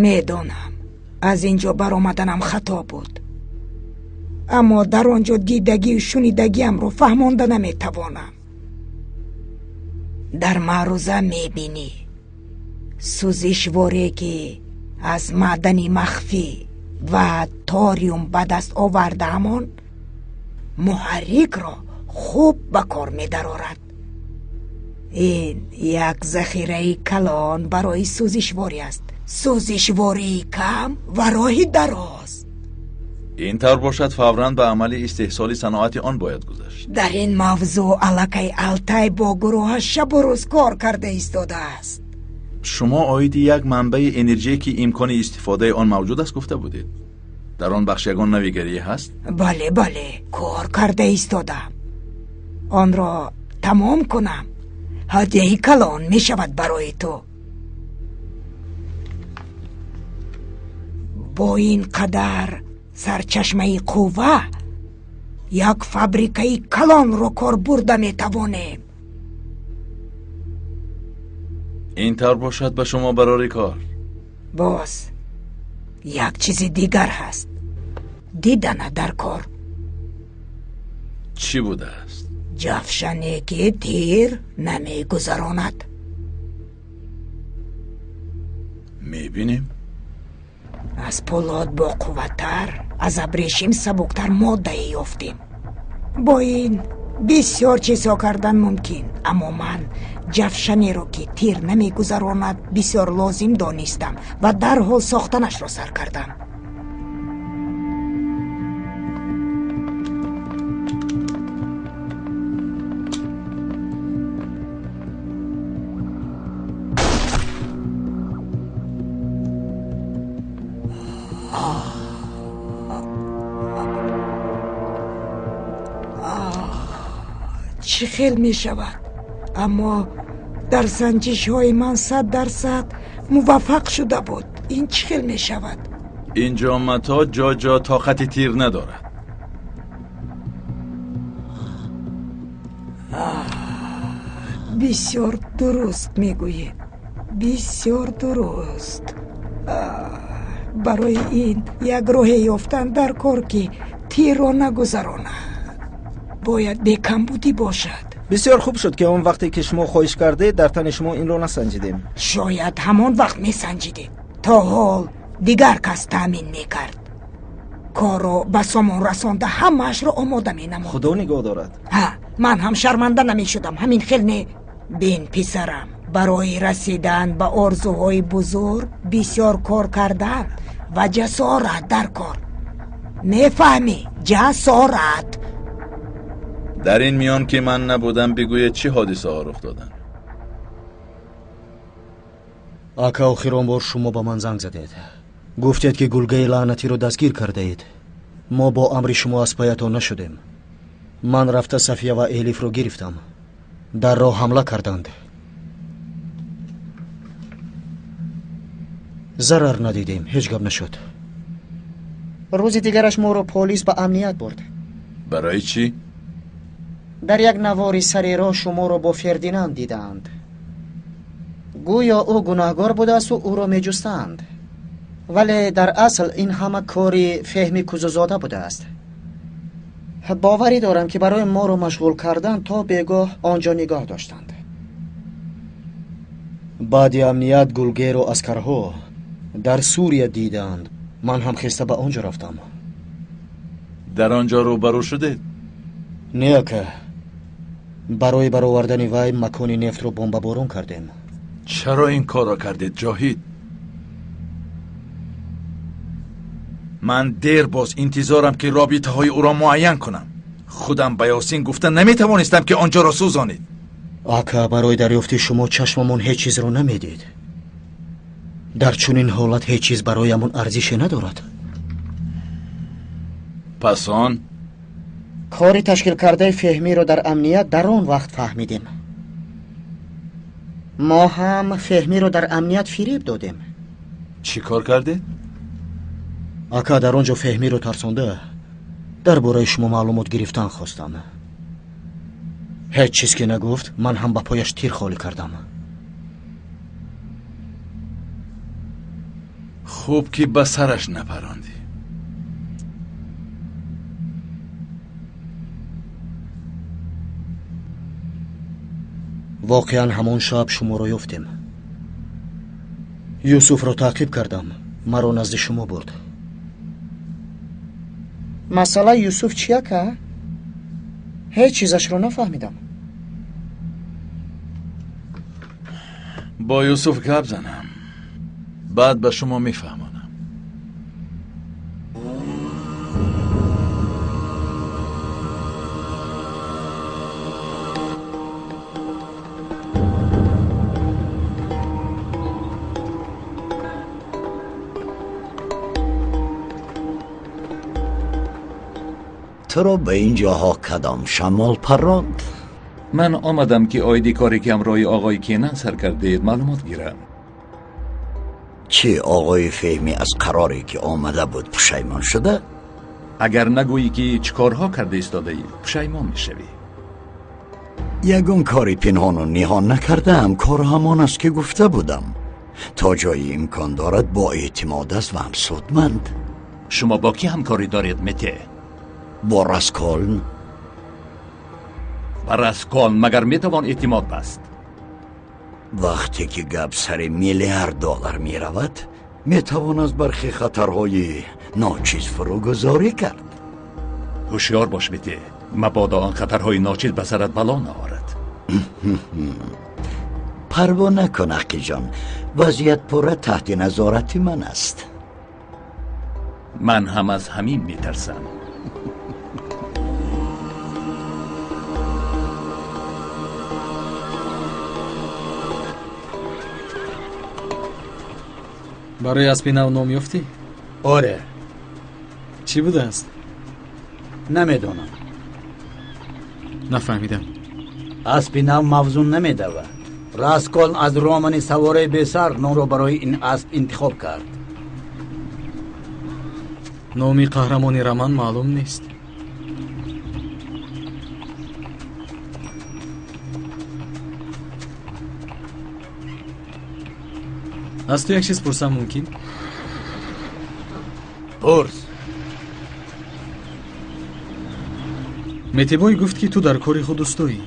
Медонам, аз ин ҷо баромаданам хато буд, аммо дар он ҷо дидагию шунидагиамро фаҳмонда наметавонам. Дар маъруза мебинӣ сӯзишворе ки аз маъдани махфӣ ва ториум ба даст овардаамон муҳаррикро хуб ба кор медарорад. Ин як захираи калон барои сӯзишворӣ аст. Сӯзишвории кам ва роҳи дароз. Ин тавр бошад, фавран ба амали истеҳсоли саноати он бояд гузашт. Дар ин мавзӯъ аллакай Алтай бо гурӯҳаш шабу рӯз кор карда истодааст. Шумо оиди як манбаи энергие ки имкони истифодаи он мавҷуд аст гуфта будед. Дар он бахш ягон навигарие ҳаст? Бале, бале, кор карда истодам. Онро тамом кунам, ҳадияи калон мешавад барои ту. Бо ин қадар сарчашмаи қувва як фабрикаи калонро кор бурда метавонем. Ин тавр бошад, ба шумо барори кор. Боз як чизи дигар ҳаст. Дидана дар кор. Чӣ будааст? Ҷавшане ки тир намегузаронад. Мебинем. Аз пӯлод боқувваттар, аз абрешим сабуктар моддае ёфтем. Бо ин бисёр чизҳо кардан мумкин, аммо ман ҷавшанеро ки тир намегузаронад бисёр лозим донистам ва дарҳол сохтанашро сар кардам. Чӣ хел мешавад, аммо дар санҷишҳои ман 100% муваффақ шуда буд. Ин чӣ хел мешавад? Инҷо мато ҷо-ҷо тоқати тир надорад. Бисёр дуруст мегӯед, бисёр дуруст. Барои ин як роҳе ёфтан дар кор ки тирро нагузаронад. Бояд бекамбудӣ бошад. Бисёр хуб шуд ки он вақте ки шумо хоҳиш кардед дар тани шумо инро насанҷидем. Шояд ҳамон вақт месанҷидед. То ҳол дигар кас таъмин мекард. Корро ба сомон расонда ҳамаашро омода менамуд. Худо нигоҳ дорад. Ҳа, ман ҳам шарманда намешудам. Ҳамин хел не. Бин писарам, барои расидан ба орзуҳои бузург бисёр кор кардан ва ҷасорат дар кор. Мефаҳмӣ? Ҷасорат. Дар ин миён ки ман набудам, бигӯед чӣ ҳодисаҳо рух доданд? Ака, охирон бор шумо ба ман занг задед. Гуфтед ки гулгаи лаънатиро дастгир кардаед. Мо бо амри шумо аз паятон нашудем. Ман рафта Сафия ва Элифро гирифтам. Дар роҳ ҳамла карданд. Зарар надидем, ҳеҷ гап нашуд. Рӯзи дигараш моро полис ба амният бурд. Барои чӣ? Дар як навори сари роҳ шуморо бо Фердинанд дидаанд. Гӯё ӯ гунаҳгор будааст ва ӯро меҷустанд. Вале дар асл ин ҳама кори Феҳми Кузузода будааст. Боварӣ дорам ки барои моро машғул кардан то бегоҳ он ҷо нигоҳ доштанд. Баъди амният Гулгеру аскарҳо дар Сурия диданд. Ман ҳам хеста ба он ҷо рафтам. Дар он ҷо рӯбарӯ шудед? Не, ака. Барои баровардани вай макони нефтро бомбаборон кардем. Чаро ин корро кардед, Ҷоҳид? Ман дер боз интизорам ки робитаҳои ӯро муайян кунам. Худам ба Ёсин гуфта наметавонистам ки он ҷоро сӯзонед. Ака, барои дарёфти шумо чашмамон ҳеҷ чизро намедид. Дар чунин ҳолат ҳеҷ чиз бароямон арзише надорад. Пас он кори ташкил кардаи Феҳмиро дар амният дар он вақт фаҳмидем. Мо ҳам Феҳмиро дар амният фиреб додем. Чӣ кор кардед? Ака, дар он ҷо Феҳмиро тарсонда дар бораи шумо маълумот гирифтан хостам. Ҳеҷ чиз ки нагуфт, ман ҳам ба пояш тир холӣ кардам. Хуб ки ба сараш напарондӣ. Воқеан ҳамон шаб шуморо ёфтем. Юсуфро таъқиб кардам, маро назди шумо бурд. Масъалаи Юсуф чи ака? Ҳеҷ чизашро нафаҳмидам. Бо Юсуф гап занам, баъд ба шумо мефаҳмонам. туро ба ин ҷоҳо кадом шамол парронд? Ман омадам ки оиди коре ки ҳамроҳи оғои Кенан сар кардед маълумот гирам. Чӣ оғои Феҳмӣ аз қароре ки омада буд пушаймон шуда? Агар нагӯӣ ки чӣ корҳо карда истодаӣ, пушаймон мешавӣ. Ягон кори пинҳону ниҳон накардаам. Кор ҳамон аст ки гуфта будам. То ҷои имкон дорад бо эътимод аст ва ҳам судманд. Шумо бо кӣ ҳамкорӣ доред, Мете? Бо Расколн. Ба Расколн магар метавон эътимод баст? Вақте ки гап сари миллиард доллар меравад, метавон аз бархе хатарҳои ночиз фурӯгузорӣ кард. Ҳушёр бош, Мете, мабодо он хатарҳои ночиз ба сарат бало наорад. Парво накун, Ақиҷон, вазъият пурра таҳти назорати ман аст. Ман ҳам аз ҳамин метарсам. Барои аспи нав ном ёфтӣ? Оре. Чӣ будааст? Намедонам. Нафаҳмидам. Аспи нав мавзун намедавад. Расколн аз романи савораи бесар номро барои ин асп интихоб кард. Номи қаҳрамони роман маълум нест. Аз ту як чиз пурсам мумкин? Пурс. Метебой гуфт ки ту дар кори худ устоӣ.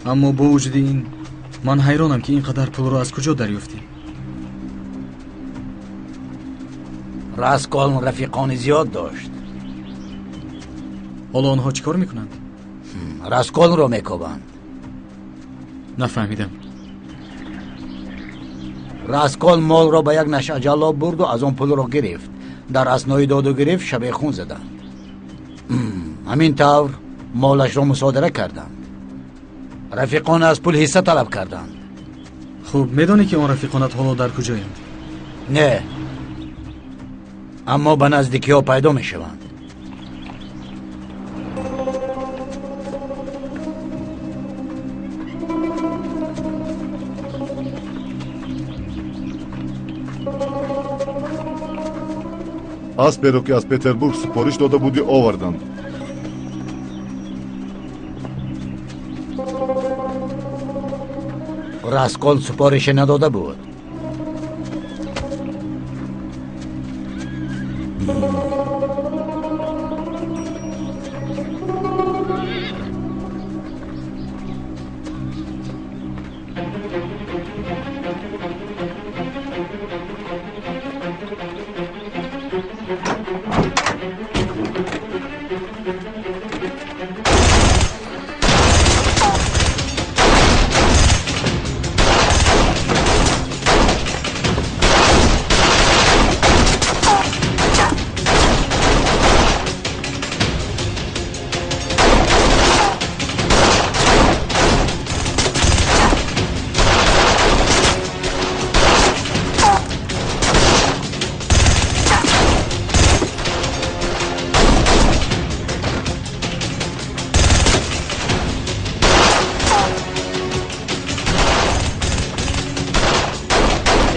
Аммо бо вуҷуди ин ман ҳайронам ки ин қадар пулро аз куҷо дарёфтӣ. Расколн рафиқони зиёд дошт. Ҳоло онҳо чӣ кор мекунанд? Расколнро мекобанд. Нафаҳмидам. Расколн молро ба як нашъаҷаллоб бурду аз он пулро гирифт. Дар аснои доду гирифт шабехун заданд. Ҳамин тавр молашро мусодира карданд. Рафиқон аз пул ҳисса талаб карданд. Хуб, медонӣ ки он рафиқонат ҳоло дар куҷоянд? Не, аммо ба наздикиҳо пайдо мешаванд. Асперо ки аз Петербург супориш дода будӣ оварданд. Раскол супорише надода буд.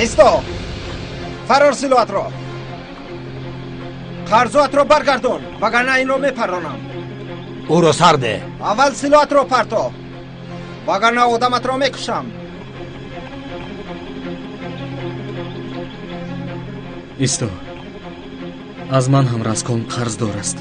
Исто! Фарор силоатро! Қарзуатро баргардон, вагарна инро мепарронам. Ӯро сар деҳ. Аввал силоатро парто, вагарна одаматро мекушам. Исто, аз ман ҳам Расколн қарздор аст.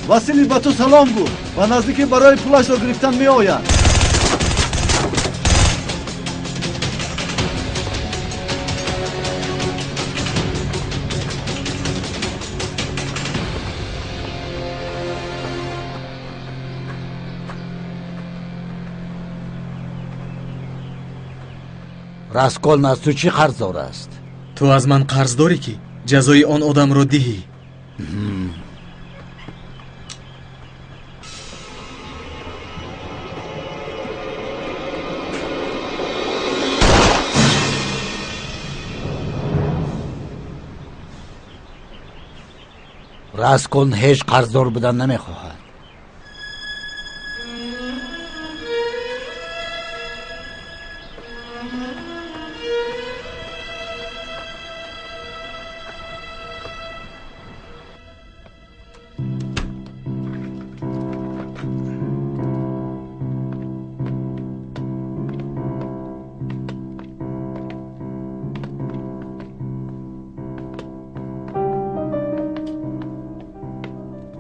Василий ба ту салом гуфт. Ба наздикӣ барои пулашро гирифтан меояд. Расколн аз ту чӣ қарздор аст? Ту аз ман қарз дорӣ, ки ҷазои он одамро диҳӣ. Расколн ҳеҷ қарздор будан намехоҳад.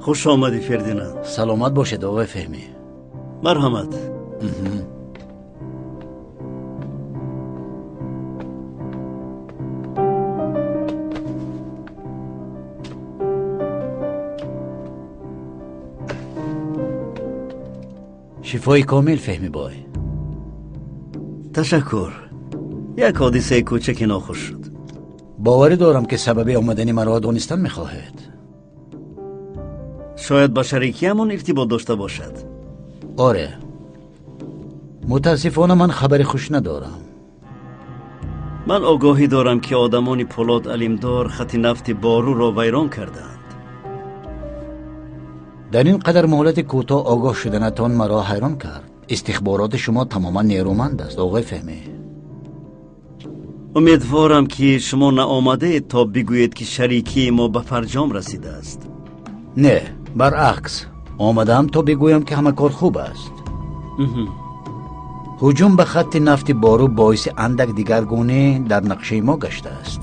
Хуш омадӣ, Фердинанд. Саломат бошед, оғои Феҳмӣ. Марҳамат. Шифои комил, Феҳмӣ бой. Ташаккур. Як ҳодисаи кӯчаки нохуш шуд. Боварӣ дорам, ки сабаби омадани маро донистан мехоҳед. Шояд ба шарикиамон иртибот дошта бошад. Оре, мутаассифона ман хабари хуш надорам. Ман огоҳӣ дорам, ки одамони Пулод Алимдор хати нафти Боруро вайрон кардаанд. Дар ин қадар муҳлати кӯтоҳ огоҳ шуданатон маро ҳайрон кард. Истихбороти шумо тамоман нерӯманд аст, оғои Феҳмӣ. Умедворам, ки шумо наомадаед то бигӯед, ки шарикии мо ба фарҷом расидааст. Не, баръакс, омадаам то бигӯям, ки ҳама кор хуб аст. Ҳуҷум ба хатти нафти Бору боиси андак дигаргунӣ дар нақшаи мо гаштааст.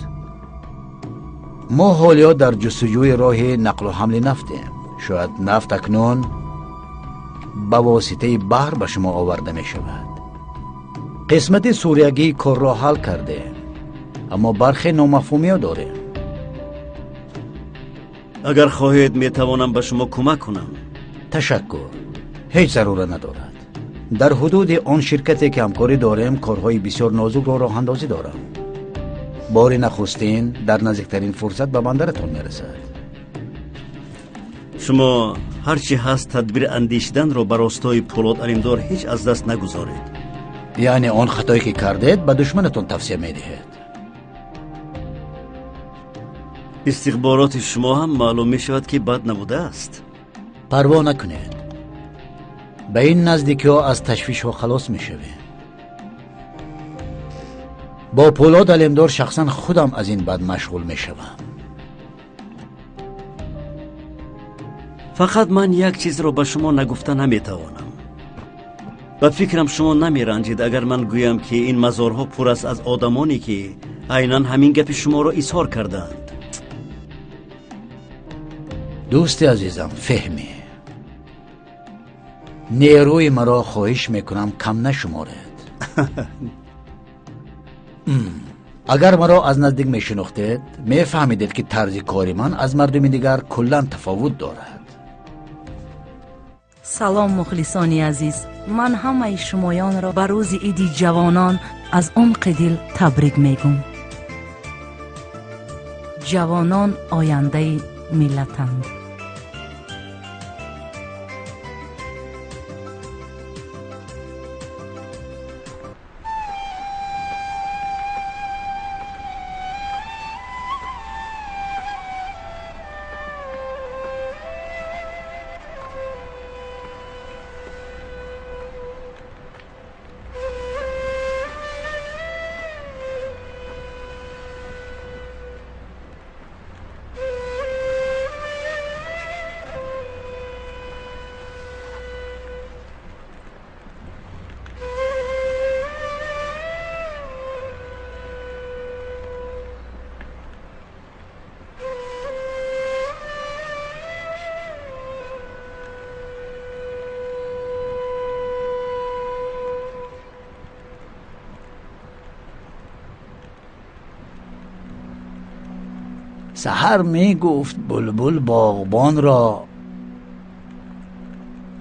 Мо ҳолиё дар ҷустуҷӯи роҳи нақлу ҳамли нафтем. Шояд нафт акнун ба воситаи баҳр ба шумо оварда мешавад. Қисмати суриягии корро ҳал кардем, аммо бархе номафҳумиё дорем. Агар хоҳед, метавонам ба шумо кӯмак кунам. Ташаккур, ҳеҷ зарура надорад. Дар ҳудуди он ширкате, ки ҳамкорӣ дорем, корҳои бисёр нозукро роҳандозӣ дорам. Бори нахустин дар наздиктарин фурсат ба бандаратон мерасад. Шумо ҳарчи ҳаст тадбир андешиданро ба ростои Пулод Алимдор ҳеҷ аз даст нагузоред. Яъне он хатое, ки кардед, ба душманатон тавсия медиҳед. Истихбороти шумо ҳам маълум мешавад, ки бад набудааст. Парво накунед, ба ин наздикиҳо аз ташвишҳо халос мешавем. Бо Пулод Алимдор шахсан худам аз ин бад машғул мешавам. Фақат ман як чизро ба шумо нагуфта наметавонам. Ба фикрам, шумо намеранҷед, агар ман гӯям, ки ин мазорҳо пур аст аз одамоне, ки айнан ҳамин гапи шуморо изҳор кардаанд. Дӯсти азизам Феҳмӣ, нерӯи маро хоҳиш мекунам кам нашуморед. Агар маро аз наздик мешинохтед, мефаҳмидед, ки тарзи кори ман аз мардуми дигар куллан тафовут дорад. Салом, мухлисони азиз. Ман ҳамаи шумоёнро ба рӯзи иди ҷавонон аз умқи дил табрик мегӯм. Ҷавонон ояндаи миллатанд. Саҳар мегуфт булбул боғбон ро,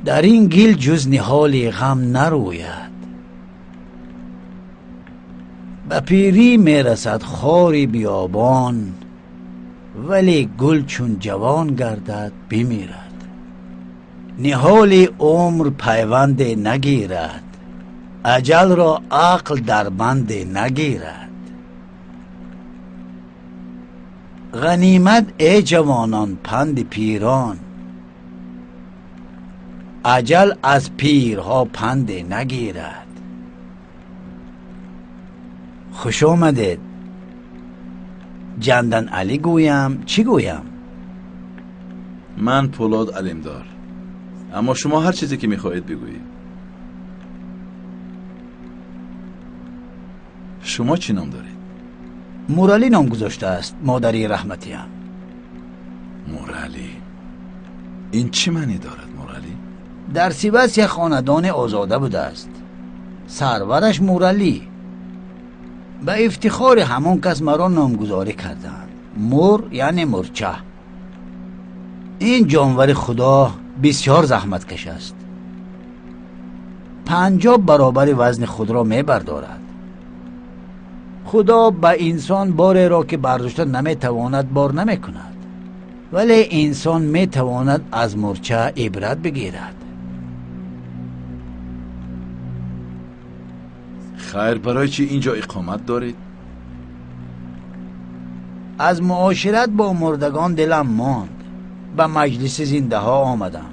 дар ин гил ҷуз ниҳоли ғам нарояд. Ба пирӣ мерасад хори биёбон, вале гул чун ҷавон гардад бимирад. Ниҳоли умр пайванде нагирад, аҷалро ақл дар банде нагирад. Ғанимат эй ҷавонон панди пирон, аҷал аз пирҳо панде нагирад. Хуш омадед. Ҷандан Алӣ гӯям, чӣ гӯям? Ман Пулод Алимдор, аммо шумо ҳар чизе ки мехоҳед бигӯед. Шумо чӣ ном доред? Муралӣ ном гузоштааст модари раҳматиям. Муралӣ? Ин чӣ маънӣ дорад, Муралӣ? Дар Сивас як хонадони озода будааст, сарвараш Муралӣ. Ба ифтихори ҳамон кас маро номгузорӣ карданд. Мур яъне мурча. Ин ҷонвари худо бисёр заҳматкаш аст. 50 баробари вазни худро мебардорад. Худо ба инсон бореро ки бардошта наметавонад бор намекунад, вале инсон метавонад аз мурча ибрат бигирад. Хайр, барои чӣ инҷо иқомат доред? Аз муошират бо мурдагон дилам монд, ба маҷлиси зиндаҳо омадам.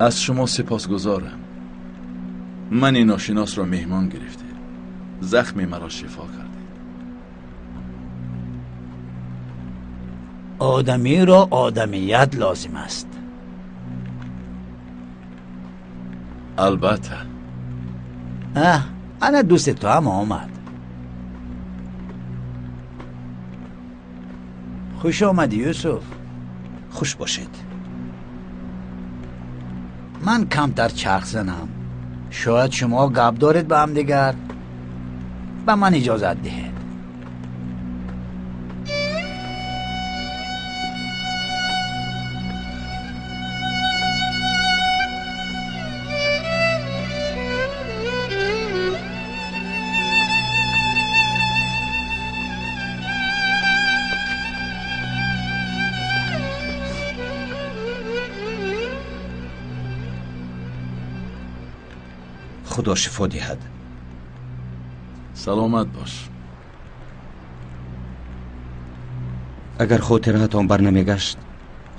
Аз шумо сипосгузорам. Мани ношиносро меҳмон гирифтед, захми маро шифо кардед. Одамиро одамият лозим аст. Албатта. Ана дӯсти ту ҳам омад. Хуш омадӣ, Юсуф. Хуш бошед. Ман камтар чарх занам. Шояд шумо гап доред ба ҳамдигар. Ба ман иҷозат диҳед. Худо шифо диҳад. Саломат бош. Агар хотираатон бар намегашт,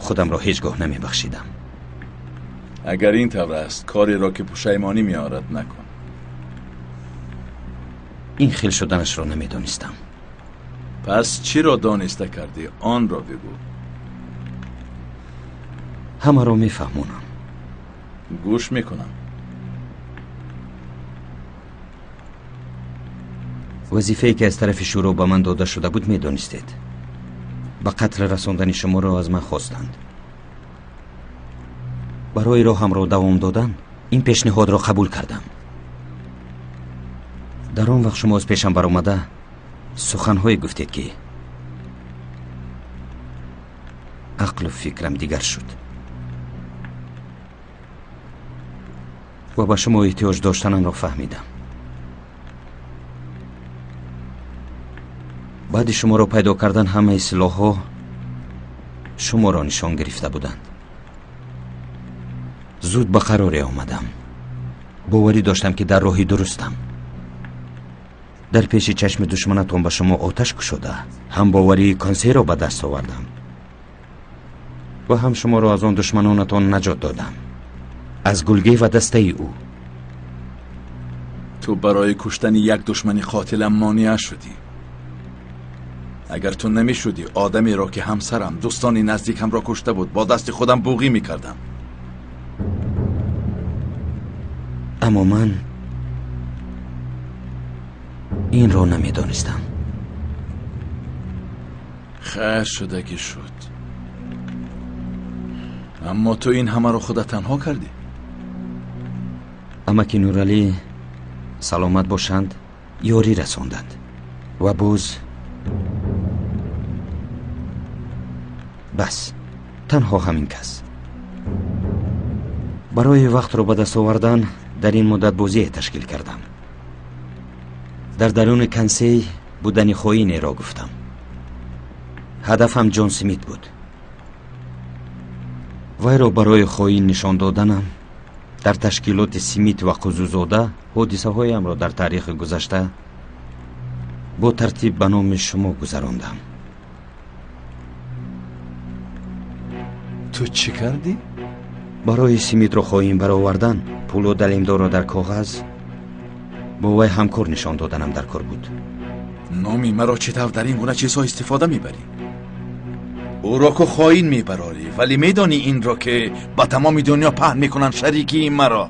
худамро ҳеҷ гоҳ намебахшидам. Агар ин тавр аст, кореро ки пушаймонӣ меорад накун. Ин хел шуданашро намедонистам. Пас чиро дониста кардӣ, онро бигӯ. Ҳамаро мефаҳмонам. Гӯш мекунам. Вазифае ки аз тарафи шӯро ба ман дода шуда буд медонистед. Ба қатл расондани шуморо аз ман хостанд. Барои роҳамро давом додан ин пешниҳодро қабул кардам. Дар он вақт шумо аз пешам баромада суханҳое гуфтед ки ақлу фикрам дигар шуд ва ба шумо эҳтиёҷ доштанамро фаҳмидам. Баъди шуморо пайдо кардан ҳамаи силоҳҳо шуморо нишон гирифта буданд. Зуд ба қароре омадам. Боварӣ доштам ки дар роҳи дурустам. Дар пеши чашми душманатон ба шумо оташ кушода, ҳам боварии консейро ба даст овардам ва ҳам шуморо аз он душманонатон наҷот додам, аз гулгӣ ва дастаи ӯ. Ту барои куштани як душмани қотилам монеа шудӣ. Агар ту намешудӣ, одамеро ки ҳамсарам, дӯстони наздикамро кушта буд, бо дасти худам буғӣ мекардам. Аммо ман инро намедонистам. Хайр шуда ки шуд. Аммо ту ин ҳамаро худат танҳо кардӣ. Амаки Нуралӣ саломат бошанд, ёрӣ расонданд ва боз бас, танҳо ҳамин кас. Барои вақтро ба даст овардан дар ин муддат бозие ташкил кардам. Дар даруни консей будани хоинеро гуфтам. Ҳадафам Ҷон Смит буд. Вайро барои хоин нишон доданам дар ташкилоти Смит ва Қузузода ҳодисаҳоямро дар таърихи гузашта бо тартиб ба номи шумо гузарондам. Ту чӣ кардӣ? Барои Смитро хоин баровардан Пулод Алимдорро дар коғаз бо вай ҳамкор нишон доданам дар кор буд. Номи маро чӣ тавр дар ин гуна чизҳо истифода мебарӣ? Ӯро ку хоин мебарорӣ, вале медонӣ инро ки ба тамоми дунё паҳн мекунанд шарикии маро.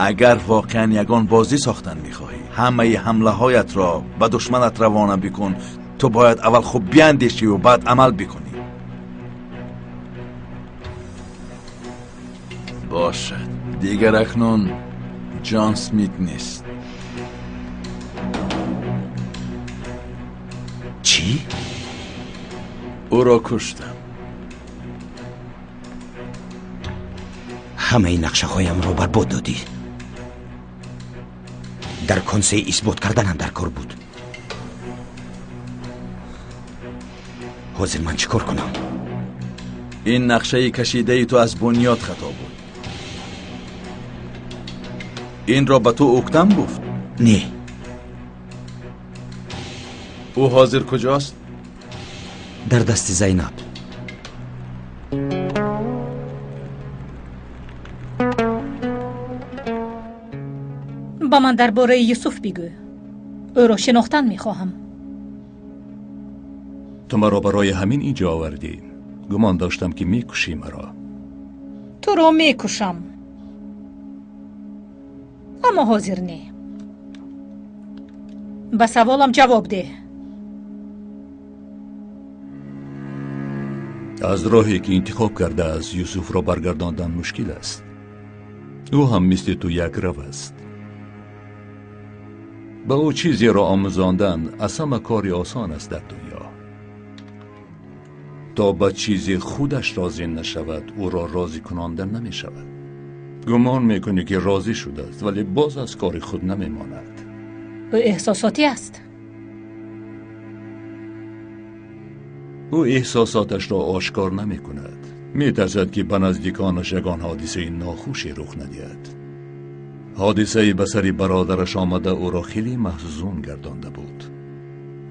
Агар воқеан ягон бозӣ сохтан мехоҳӣ, ҳамаи ҳамлаҳоятро ба душманат равона бикун. Ту бояд аввал хуб биандешиву баъд амал бикунӣ. Бошад, дигар акнун Ҷон Смит нест. Чӣ? Ӯро куштам. Ҳамаи нақшаҳоямро барбод додӣ. Дар консей исбот карданам дар кор буд. Ҳозир ман чӣ кор кунам? Ин нақшаи кашидаи ту аз бунёд хато буд. Инро ба ту Ӯктам гуфт? Не. Ӯ ҳозир куҷост? Дар дасти Зайнаб. Ба ман дар бораи Юсуф бигӯ. Ӯро шинохтан мехоҳам. Ту маро барои ҳамин инҷо овардӣ. Гумон доштам ки мекушӣ маро. Туро мекушам, аммо ҳозир не. Ба саволам ҷавоб деҳ. Аз роҳе ки интихоб кардааст Юсуфро баргардондан мушкил аст. Ӯ ҳам мисли ту якрав аст. Ба ӯ чизеро омӯзондан аз ҳама кори осон аст дар дунё. То ба чизе худаш розӣ нашавад, ӯро розӣ кунонда намешавад. Гумон мекунӣ ки розӣ шудааст, вале боз аз кори худ намемонад. Ӯ эҳсосотӣ аст. Ӯ эҳсосоташро ошкор намекунад. Метарсад ки ба наздиконаш ягон ҳодисаи нохуше рух надиҳад. Ҳодисаи ба сари бародараш омада ӯро хеле маҳзун гардонда буд.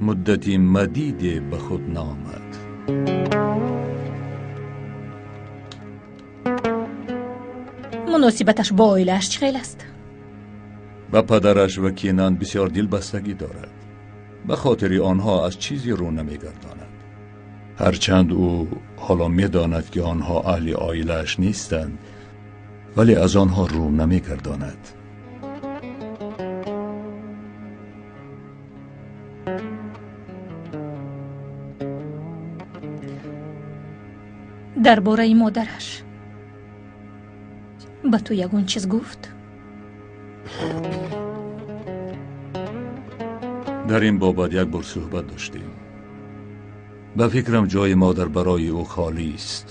Муддати мадиде ба худ наомад. Муносибаташ бо оилааш чӣ хел аст? Ба падараш ва Кинан бисёр дилбастагӣ дорад. Ба хотири онҳо аз чизе рӯ намегардонад. Ҳарчанд ӯ ҳоло медонад ки онҳо аҳли оилааш нестанд, вале аз онҳо рӯ намегардонад. Дар бораи модараш ба ту ягон чиз гуфт? Дар ин бобат як бор суҳбат доштем. Ба фикрам ҷои модар барои ӯ холист.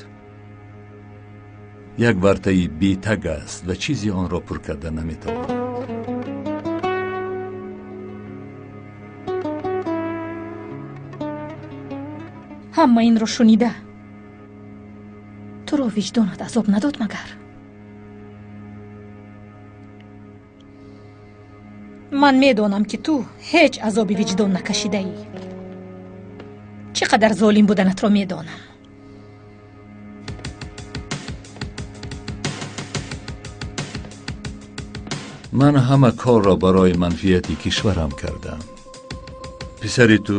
Як вартаи бетаг аст ва чизе онро пур карда наметавонад. Ҳама инро шунида туро виҷдонат азоб надод магар? Ман медонам ки ту ҳеҷ азоби виҷдон накашидаӣ. Чӣ қадар золим буданатро медонам. Ман ҳама корро барои манфиати кишварам кардам. Писари ту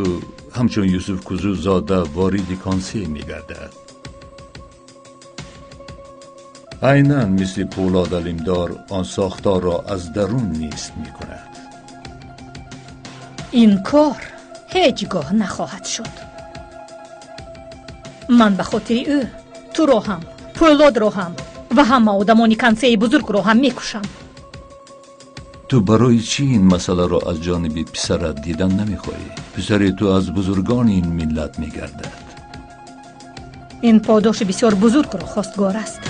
ҳамчун Юсуф Кузузода вориди консей мегардад. Айнан мисли Пулод Алимдор он сохторро аз дарун нест мекунад. Ин кор ҳеҷ гоҳ нахоҳад шуд. Ман ба хотири ӯ туро ҳам Пӯлодро ҳам ва ҳама одамони Консеи бузургро ҳам мекушам. Ту барои чӣ ин масъаларо аз ҷониби писарат дидан намехоҳӣ? Писари ту аз бузургони ин миллат мегардад. Ин подоши бисёр бузургро хостгор аст.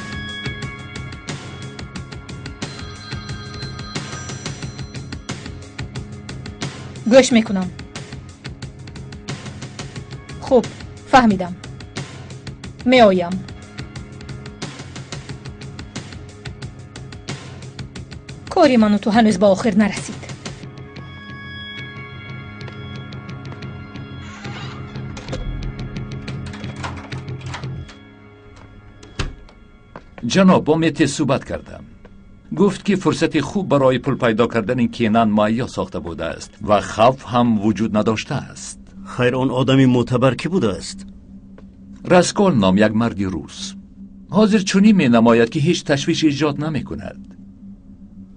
Гӯш мекунам. Хуб, фаҳмидам. Меоям. Кори ману ту ҳанӯз ба охир нарасид. Ҷаноб, бо Мете суҳбат кардам. Гуфт ки фурсати хуб барои пул пайдо кардани Кенан муҳайё сохта будааст ва хавф ҳам вуҷуд надоштааст. Хайр, он одами мӯътабар кӣ будааст? Раскол ном як марди рус. Ҳозир чунин менамояд ки ҳеҷ ташвиш эҷод намекунад.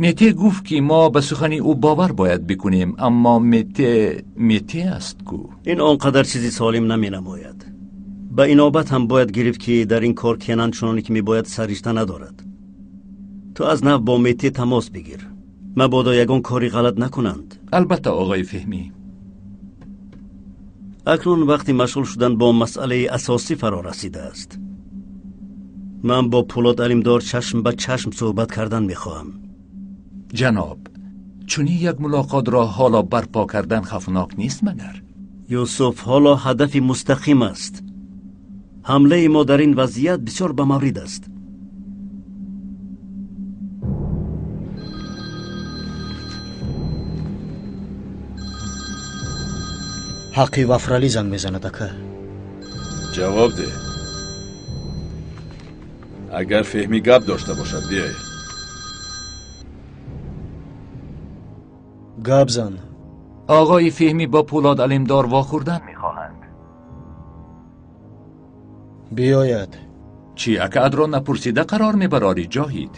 Мете гуфт ки мо ба сухани ӯ бовар бояд бикунем, аммо Мете Мете аст ку. Ин он қадар чизи солим наменамояд. Ба инобат ҳам бояд гирифт ки дар ин кор Кенан чуноне ки мебояд саришта надорад. Ту аз нав бо Мете тамос бигир, мабодо ягон кори ғалат накунанд. Албатта, оғои Феҳмӣ. Акнун вақти машғул шудан бо масъалаи асосӣ фаро расидааст. Ман бо Пӯлод Алимдор чашм ба чашм суҳбат кардан мехоҳам. Ҷаноб, чунин як мулоқотро ҳоло барпо кардан хавфнок нест магар? Юсуф, ҳоло ҳадафи мустақим аст. Ҳамлаи мо дар ин вазъият бисёр ба маврид аст. Ҳаққи Вафралӣ занг мезанад, ака. Ҷавоб деҳ. Агар Феҳмӣ гап дошта бошад, биёед. Гап зан. Оғои Феҳмӣ бо Пӯлод Алимдор вохӯрдан мехоҳанд. Биёяд. Чӣ, акаатро напурсида қарор мебарорӣ, Ҷоҳид?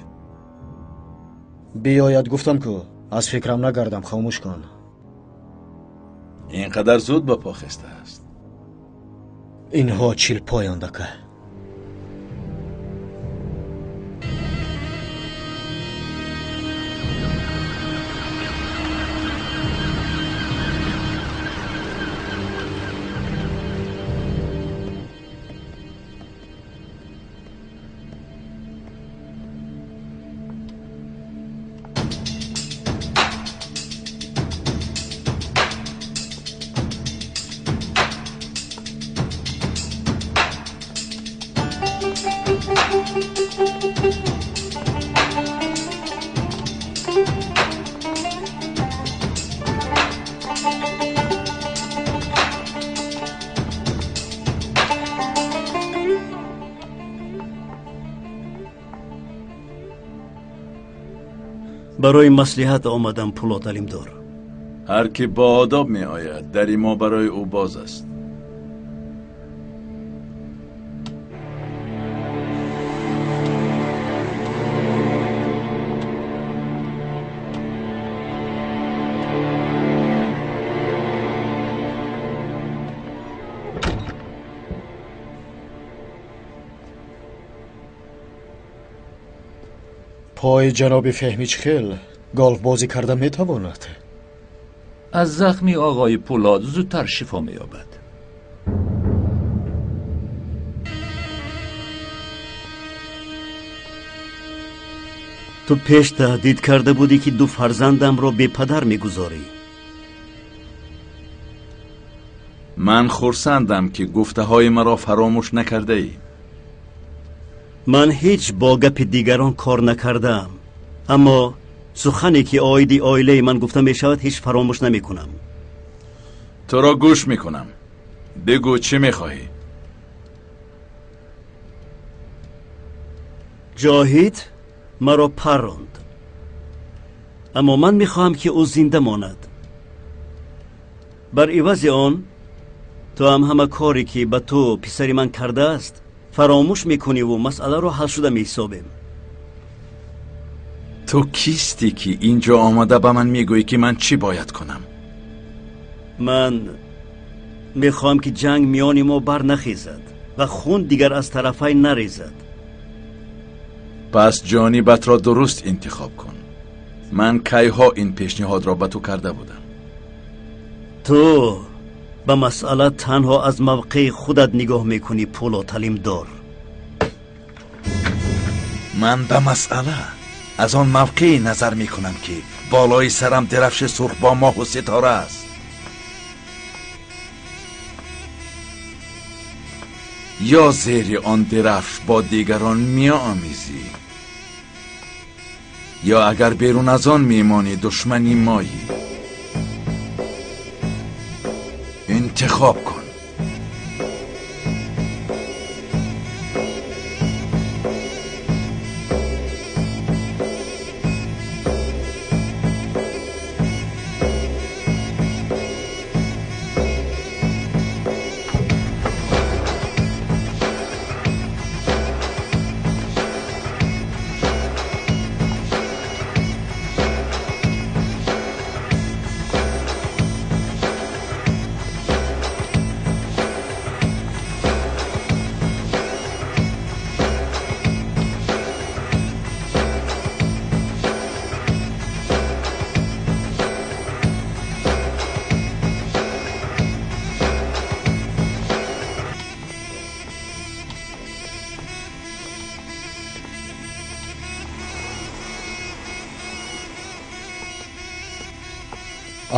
Биёяд, гуфтам ку. Аз фикрам нагардам, хомӯш кун. Ин қадар зуд ба по хестааст. Инҳо чилпоянд, ака. Барои маслиҳат омадам, Пӯлод Алимдор. Ҳар ки бо одоб меояд, дари мо барои ӯ боз аст. Пои ҷаноби Феҳмӣ чӣ хел голфбозӣ карда метавонад? Аз захми оғои Пӯлод зудтар шифо меёбад. Ту пеш таҳдид карда будӣ ки ду фарзандамро бепадар мегузорӣ. Ман хурсандам ки гуфтаҳои маро фаромӯш накардаӣ. Ман ҳеҷ бо гапи дигарон кор накардаам, аммо сухане ки оиди оилаи ман гуфта мешавад ҳеҷ фаромӯш намекунам. Туро гӯш мекунам. Бигӯ чӣ мехоҳӣ? Ҷоҳид маро парронд, аммо ман мехоҳам ки ӯ зинда монад. Бар ивази он ту ҳам ҳама коре ки ба ту писари ман кардааст фаромӯш мекуниву масъаларо ҳал шуда меҳисобем. Ту кистӣ ки инҷо омада ба ман мегӯӣ ки ман чӣ бояд кунам? Ман мехоҳам ки ҷанг миёни мо барнахезад ва хун дигар аз тарафай нарезад. Пас ҷонибатро дуруст интихоб кун. Ман кайҳо ин пешниҳодро ба ту карда будам. Ту ба масъала танҳо аз мавқеи худат нигоҳ мекунӣ, Пулод Алимдор. Ман ба масъала аз он мавқеи назар мекунам, ки болои сарам дирафши сурх бо моҳу ситора аст. Ё зери он дирафш бо дигарон меомезӣ, ё агар берун аз он мемонӣ, душмани моӣ. Интихоб кун.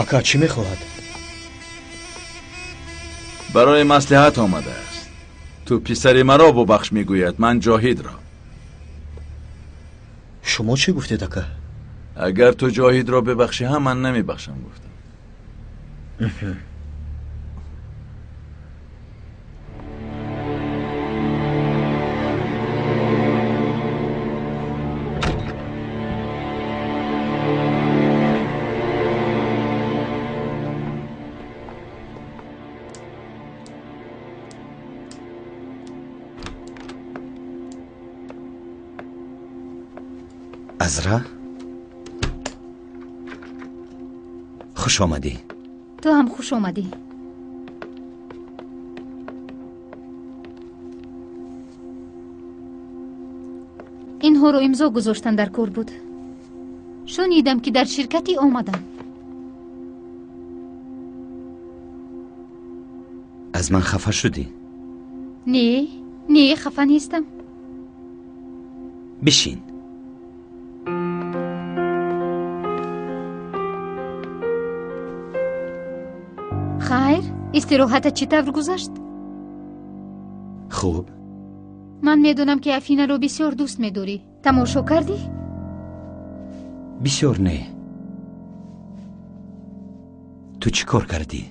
Ака чӣ мехоҳад? Барои маслиҳат омадааст. Ту писари маро бубахш, мегӯяд, ман Ҷоҳидро. Шумо чӣ гуфтед, ака? Агар ту Ҷоҳидро бибахшӣ ҳам, ман намебахшам, гуфтам. Азра, хуш омадӣ. Ту ҳам хуш омадӣ. Инҳоро имзо гузоштан дар кор буд. Шунидам, ки дар ширкатӣ омадам. Аз ман хафа шудӣ? Не, не, хафа нестам. Бишин. Хайр, истироҳатат чӣ тавр гузашт? Хуб. Ман медонам, ки Афинаро бисёр дӯст медорӣ. Тамошо кардӣ? Бисёр не. Ту чӣ кор кардӣ?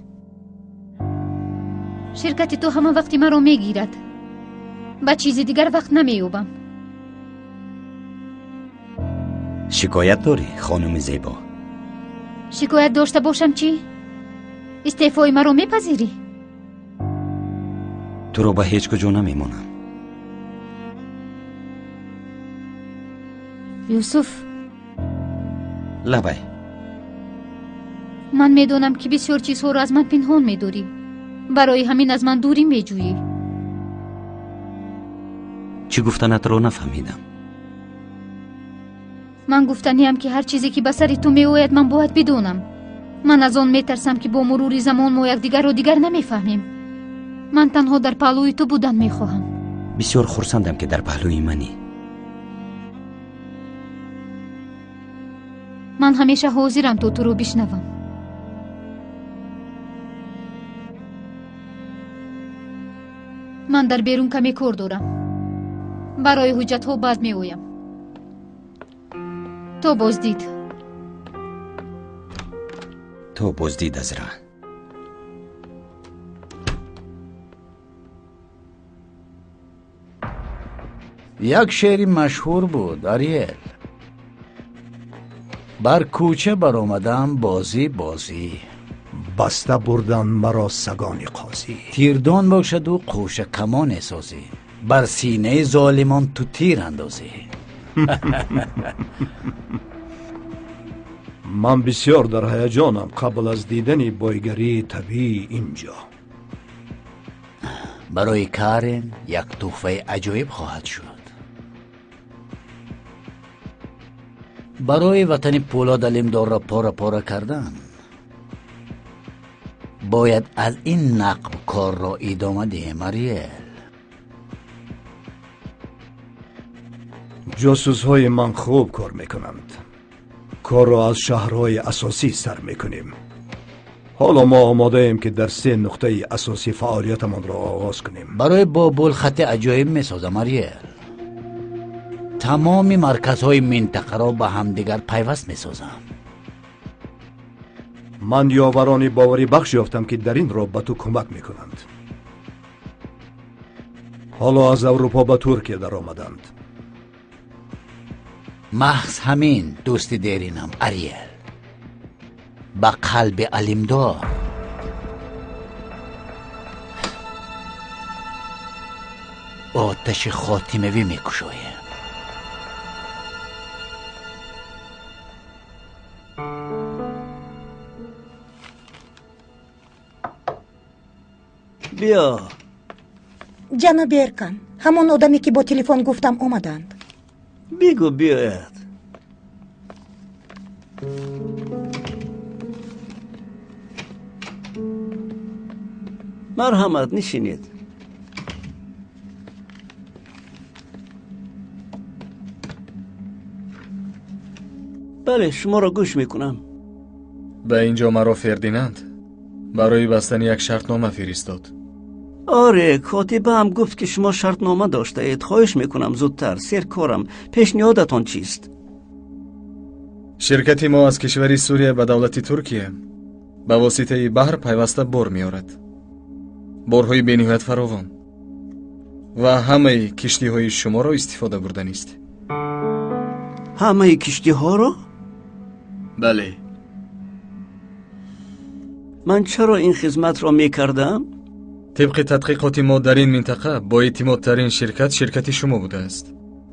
Ширкати ту ҳама вақти маро мегирад. Ба чизи дигар вақт намеёбам. Шикоят дорӣ, хонуми зебо? Шикоят дошта бошам чӣ? Истеъфои маро мепазирӣ? Туро ба ҳеҷ куҷо намемонам. Юсуф. Лабай. Ман медонам, ки бисёр чизҳоро аз ман пинҳон медорӣ. Барои ҳамин аз ман дурӣ меҷӯӣ. Чӣ гуфтанатро нафаҳмидам. Ман гуфтаниам, ки ҳар чизе, ки ба сари ту меояд, ман бояд бидонам. Ман аз он метарсам, ки бо мурури замон мо якдигарро дигар намефаҳмем. Ман танҳо дар паҳлӯи ту будан мехоҳам. Бисёр хурсандам, ки дар паҳлӯи манӣ. Ман ҳамеша ҳозирам, то туро бишнавам. Ман дар берун каме кор дорам. Барои ҳуҷҷатҳо баъд меоям. То боздид. То боздид, Азра. Як шеъри машҳур буд, Ариэл. Бар кӯча баромадам бозӣ бозӣ. Баста бурдан маро сагони қозӣ. Тирдон бошаду қӯша камоне созӣ. Бар синаи золимон ту тир андозӣ. Ман бисёр дар ҳаяҷонам қабл аз дидани бойгарии табиии ин ҷо. Барои Карен як тӯҳфаи аҷоиб хоҳад шуд. Барои ватани Пулод Алимдорро пора-пора кардан бояд аз ин нақб корро идома диҳем, Ариел. Ҷосусҳои ман хуб кор мекунанд. Корро аз шаҳрҳои асосӣ сар мекунем. Ҳоло мо омодаем ки дар 3 нуқтаи асосӣ фаъолиятамонро оғоз кунем. Барои Бобул хати аҷоиб месозам, Ариел. Тамоми марказҳои минтақаро ба ҳамдигар пайваст месозам. Ман ёварони боварибахш ёфтам ки дар ин роҳ ба ту кӯмак мекунанд. Ҳоло аз Аврупо ба Туркия даромаданд. Маҳз ҳамин дӯсти деринам, Ариел, ба қалби Алимдор оташи хотимавӣ мекушоем. Биё. Ҷаноби Эркан, ҳамон одаме ки бо телефон гуфтам омаданд. Бигӯ биёяд. Марҳамат, нишинед. Бале, шуморо гӯш мекунам. Ба ин ҷо маро Фердинанд барои бастани як шартнома фиристод. Оре, котибаам гуфт ки шумо шартнома доштаед. Хоҳиш мекунам зудтар, серкорам. Пешниҳодатон чист? Ширкати мо аз кишвари Сурия ба давлати Туркия ба воситаи баҳр пайваста бор меорад. Борҳои бениҳоят фаровон ва ҳамаи киштиҳои шуморо истифода бурданист. Ҳамаи киштиҳоро? Бале. Ман чаро ин хизматро мекардам? Тибқи тадқиқоти мо дар ин минтақа боэътимодтарин ширкат ширкати шумо будааст.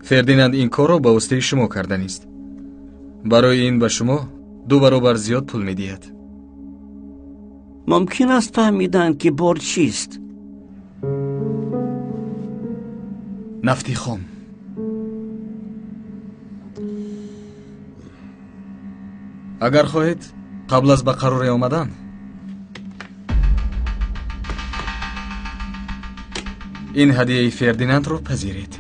Фердинанд ин корро ба воситаи шумо карданист. Барои ин ба шумо 2 баробар зиёд пул медиҳад. Мумкин аст фаҳмидан ки бор чист? Нафти хом. Агар хоҳед, қабл аз ба қароре омадан ин ҳадияи Фердинандро пазиред.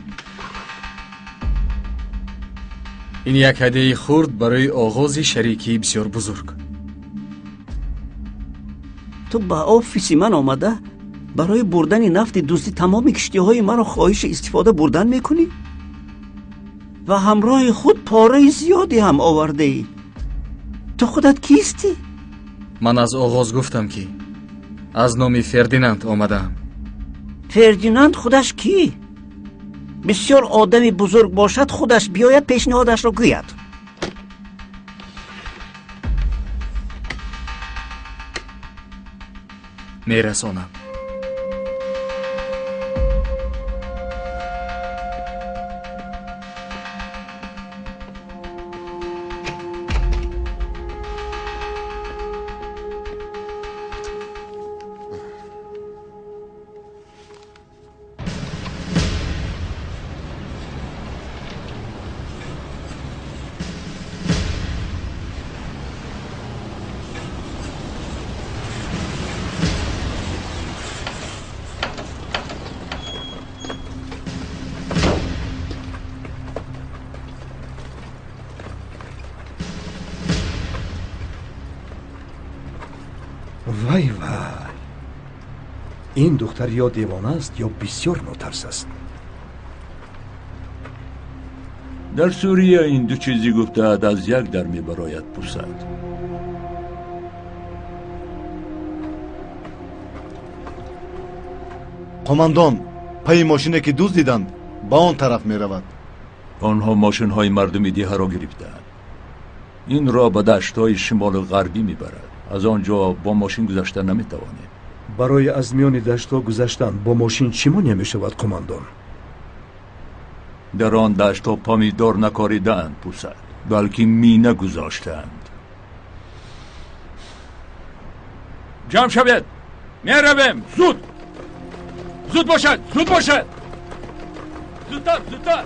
Ин як ҳадияи хурд барои оғози шарикии бисёр бузург. Ту ба офиси ман омада барои бурдани нафти дуздӣ тамоми киштиҳои маро хоҳиши истифода бурдан мекунӣ? Ва ҳамроҳи худ пораи зиёде ҳам овардаӣ. Ту худат кистӣ? Ман аз оғоз гуфтам ки аз номи Фердинанд омадаам. Фердинанд худаш кӣ? Бисёр одами бузург бошад, худаш биёяд пешниҳодашро гӯяд. Мерасонам. Вай вай, ин духтар ё девона аст ё бисёр нотарс аст. Дар Сурия ин ду чизи гуфтаад аз як дар мебарояд, пурсад. Қомандон, пайи мошине ки дуздиданд ба он тараф меравад. Онҳо мошинҳои мардуми деҳаро гирифтаанд. Ин роҳ ба даштҳои шимолу ғарбӣ мебарад. Аз он ҷо бо мошин гузашта наметавонем. Барои аз миёни даштҳо гузаштан бо мошин чӣ монеа мешавад, қомандон? Дар он даштҳо помидор накоридаанд, пурсад, балки мина гузоштаанд. Ҷамъ шавед! Меравем! Зуд! Зуд бошад! Зуд бошад! Зудтар, зудтар!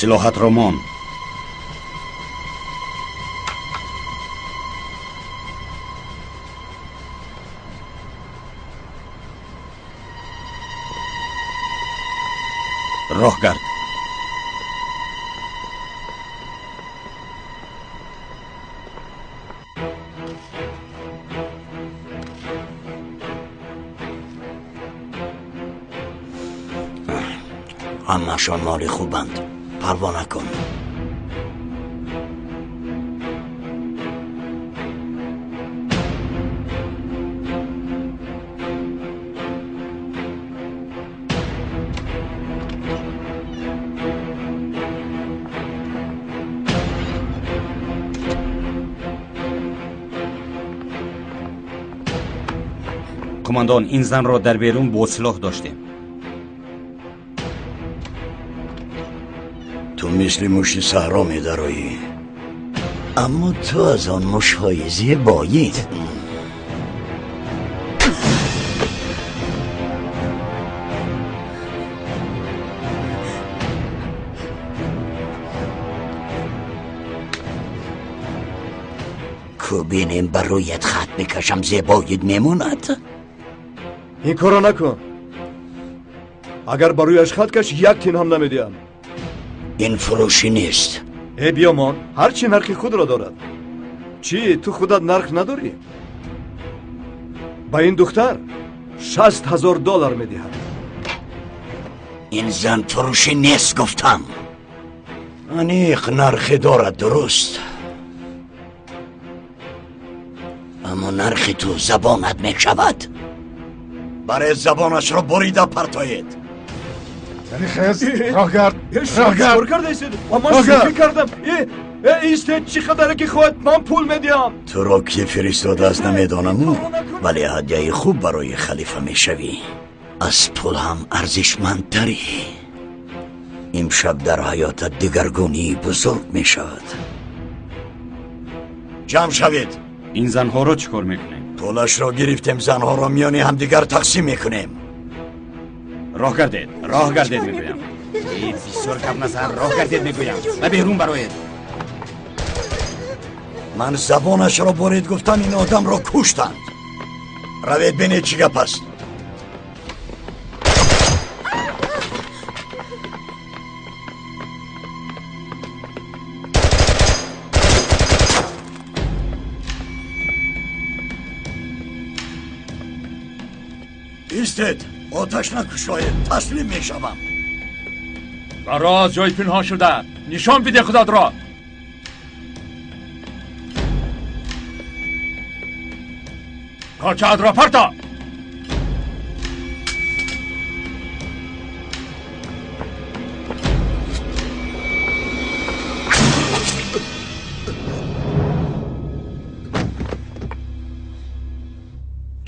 Силоҳатро мон. Роҳ гард. ҳамашон моли хубанд, парво накун. Қумандон, ин занро дар берун бо силоҳ доштем. Ту мисли муши саҳро медароӣ, аммо ту аз он мушҳои зебоӣ. Ку бинем бар рӯят хат мекашам, зебоит мемонад. Ин корро накун. Агар ба рӯяш хат каш, як тин ҳам намедиҳам. Ин фурӯшӣ нест. Э, биёмон, ҳарчи нархи худро дорад. Чӣ, ту худат нарх надорӣ? Ба ин духтар 60 000 доллар медиҳам. Ин зан фурӯшӣ нест, гуфтам. Аниқ нархе дорад, дуруст, аммо нархи ту забонат мешавад. Барои забонашро бурида партоед. Яъне хез, роҳ гард, роҳ гард. Чикор кардаистед? Ман шӯхӣ кардам. Истед, чӣ қадаре ки хоҳед, ман пул медиҳам. Туро ки фиристодааст намедонаму, вале ҳадяи хуб барои халифа мешавӣ. Аз пул ҳам арзишмандтарӣ. Имшаб дар ҳаётат дигаргунии бузург мешавад. Ҷамъ шавед. Ин занҳоро чӣ кор мекунем? Пулашро гирифтем, занҳоро миёни ҳамдигар тақсим мекунем. Роҳ гардед, роҳ гардед мегӯям. Бисёр гап назан, роҳ гардед мегӯям. Ба берун бароед. Ман забонашро бурид, гуфтам ин одамро куштанд. Равед бинед чӣ гап аст. Истед, оташ накушоед, таслим мешавам. Баро аз ҷои пинҳон шуда, нишон биде худатро. Корчаатро парто.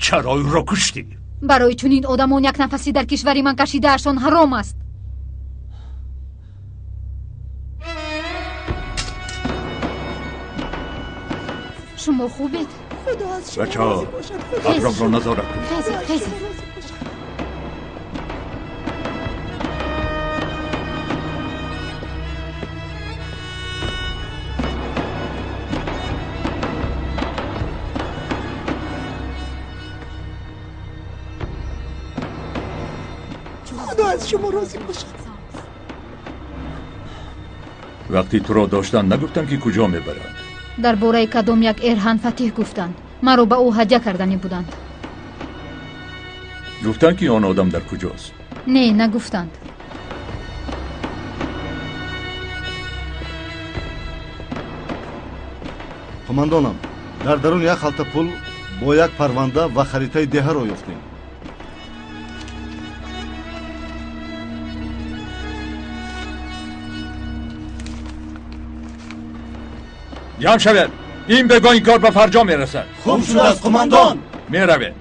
Чаро ӯро куштӣ? Барои чунин одамон як нафаси дар кишвари ман кашидаашон ҳаром аст. Шумо хубед? Бачаҳо, атрофро назорат кунед. Хезед, хезед. Худо аз шумо розӣ бошад. Вақти туро доштан нагуфтам, ки куҷо мебаранд? Дар бораи кадом як Эрҳан Фатиҳ гуфтанд. Маро ба ӯ ҳадя карданӣ буданд. Гуфтанд, ки он одам дар куҷост? Не, нагуфтанд. Қумандонам, дар дарун як халта пул бо як парванда ва харитаи деҳаро ёфтем. Ҷамъ шавед, ин бегоҳ ин кор ба фарҷом мерасад. Хуб шудааст, қумандон. Меравем.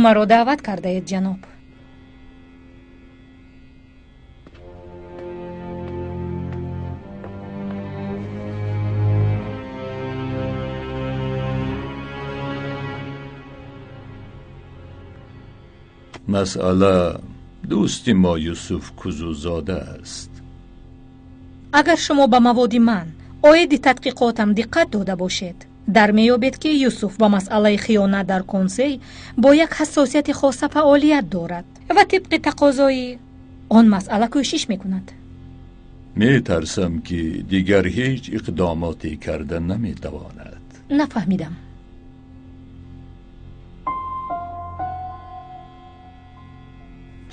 Маро даъват кардаед, ҷаноб. Масъала дӯсти мо Юсуф Кузузода аст. Агар шумо ба маводи ман оиди тадқиқотам диққат дода бошед, дар меёбед, ки Юсуф ба масъалаи хиёнат дар консей бо як ҳассосияти хоса фаъолият дорад ва тибқи тақозои он масъала кӯшиш мекунад. Метарсам, ки дигар ҳеҷ иқдомоте карда наметавонад. Нафаҳмидам.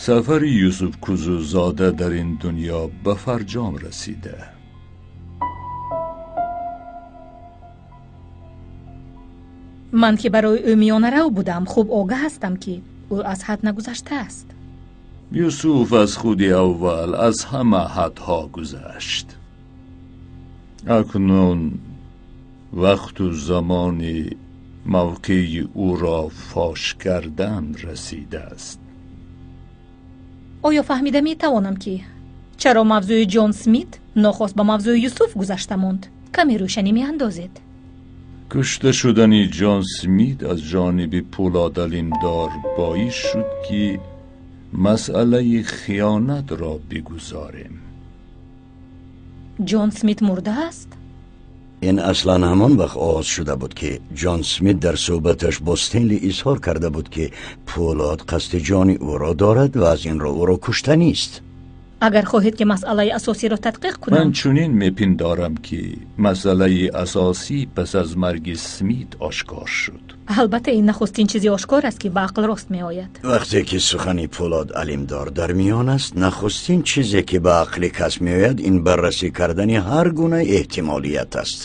Сафари Юсуф Кузузода дар ин дунё ба фарҷом расида. Ман ки барои ӯ миёнарав будам, хуб огаҳ ҳастам, ки ӯ аз ҳад нагузаштааст. Юсуф аз худи аввал аз ҳама ҳадҳо гузашт. Акнун вақту замони мавқеи ӯро фош кардан расидааст. Оё фаҳмида метавонам, ки чаро мавзӯи Ҷон Смит нохост ба мавзӯи Юсуф гузашта монд? Каме рӯшанӣ меандозед. Кушта шудани Ҷон Смит аз ҷониби Пулод Алимдор боис шуд, ки масъалаи хиёнатро бигузорем. Ҷон Смит мурдааст? Ин аслан ҳамон вақт оғоз шуда буд, ки Ҷон Смит дар суҳбаташ бо Стенли изҳор карда буд, ки Пулод қасди ҷони ӯро дорад ва аз ин рӯ ӯро куштанист. Агар хоҳед, ки масъалаи асосиро тадқиқ кунам, ман чунин мепиндорам, ки масъалаи асосӣ пас аз марги Смит ошкор шуд. Албатта, ин нахустин чизи ошкор аст, ки ба ақл рост меояд. Вақте ки сухани Пулод Алимдор дар миён аст, нахустин чизе ки ба ақли кас меояд, ин баррасӣ кардани ҳар гуна эҳтимолият аст.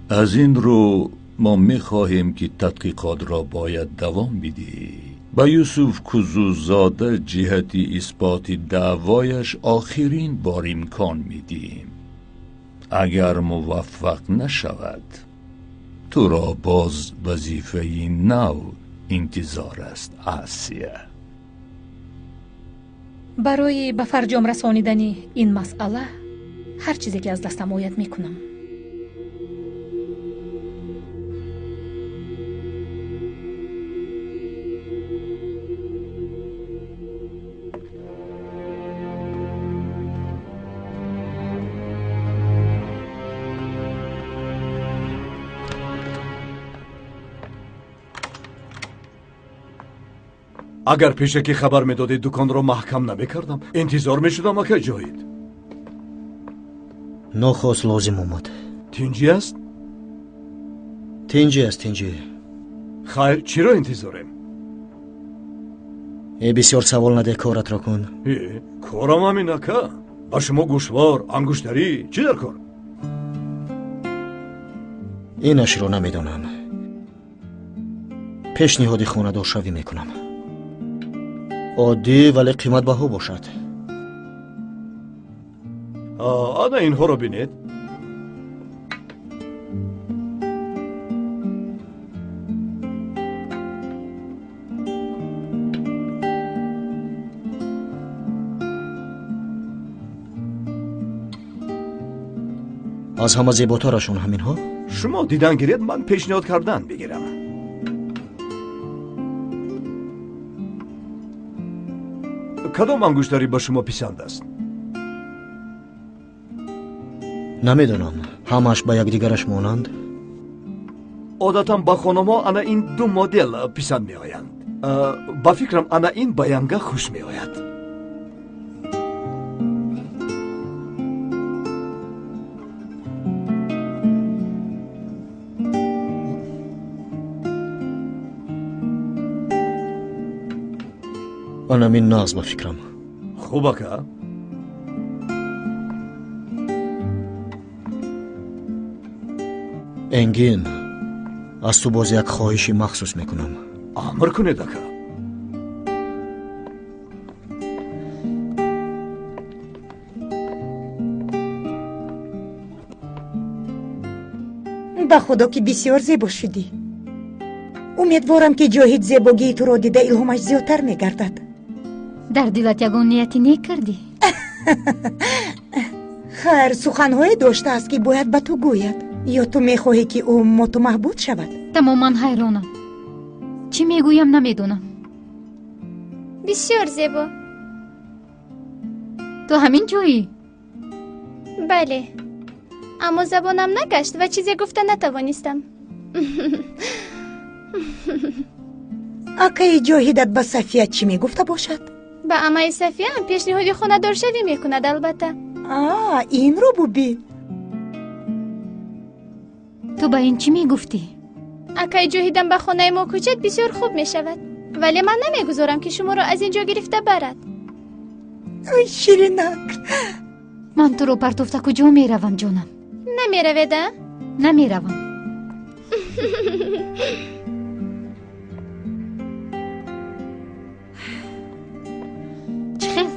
Аз ин рӯ мо мехоҳем, ки тадқиқотро бояд давом бидиҳем. Ба Юсуф Кузузода ҷиҳати исботи даъвояш охирин бор имкон медиҳем. Агар муваффақ нашавад, туро боз вазифаи нав интизор аст, Асия. Барои ба фарҷом расонидани ин масъала ҳар чизе ки аз дастам ояд мекунам. Агар пешакӣ хабар медодед, дуконро маҳкам намекардам. Интизор мешудам, акай Ҷоҳид. Нохост лозим омад. Тинҷӣ аст? Тинҷӣ аст, тинҷӣ. Хайр, чиро интизорем? Э, бисёр савол наде, коратро кун. Э, корам ҳамин, ака. Ба шумо гӯшвор, ангуштарӣ чӣ дар кор? Инашро намедонам. Пешниҳоди хонадоршавӣ мекунам. Оддӣ, вале қиматбаҳо бошад. Ана инҳоро бинед. Аз ҳама зеботарашон ҳаминҳо? Шумо дидан гиред, ман пешниҳод кардан бигирам. Кадом ангуштарӣ ба шумо писанд аст? Намедонам, ҳамааш ба якдигараш монанд. Одатан ба хонумҳо ана ин ду модел писанд меоянд. Ба фикрам, ана ин ба янга хуш меояд. Анамин нағз ба фикрам. Хуб, ака. Энгин, аз ту боз як хоҳиши махсус мекунам. Амр кунед, ака. Ба худо, ки бисёр зебо шудӣ. Ӯ Умедворам, ки Ҷоҳид зебогии туро дида илҳомаш зиёдтар мегардад. Дар дилат ягон нияти нек кардӣ? Хайр, суханҳое доштааст, ки бояд ба ту гӯяд. Ё ту мехоҳӣ, ки ӯ моту маҳбуд шавад? Тамоман ҳайронам. Чӣ мегӯям, намедонам. Бисёр зебо. Ту ҳамин ҷоӣ? Бале, аммо забонам нагашт ва чизе гуфта натавонистам. Акаи Ҷоҳидат ба Сафия чӣ мегуфта бошад? Ба амаи Сафияам пешниҳоди хонадоршавӣ мекунад, албатта. А, инро бубин. Ту ба ин чӣ мегуфтӣ? Акаи Ҷоҳидам ба хонаи мо кӯчад бисёр хуб мешавад, вале ман намегузорам, ки шуморо аз ин ҷо гирифта барад. Ой, ширинак! Ман туро партофта куҷо меравам, ҷонам? Намеравед, а? Намеравам. Чӣ хел?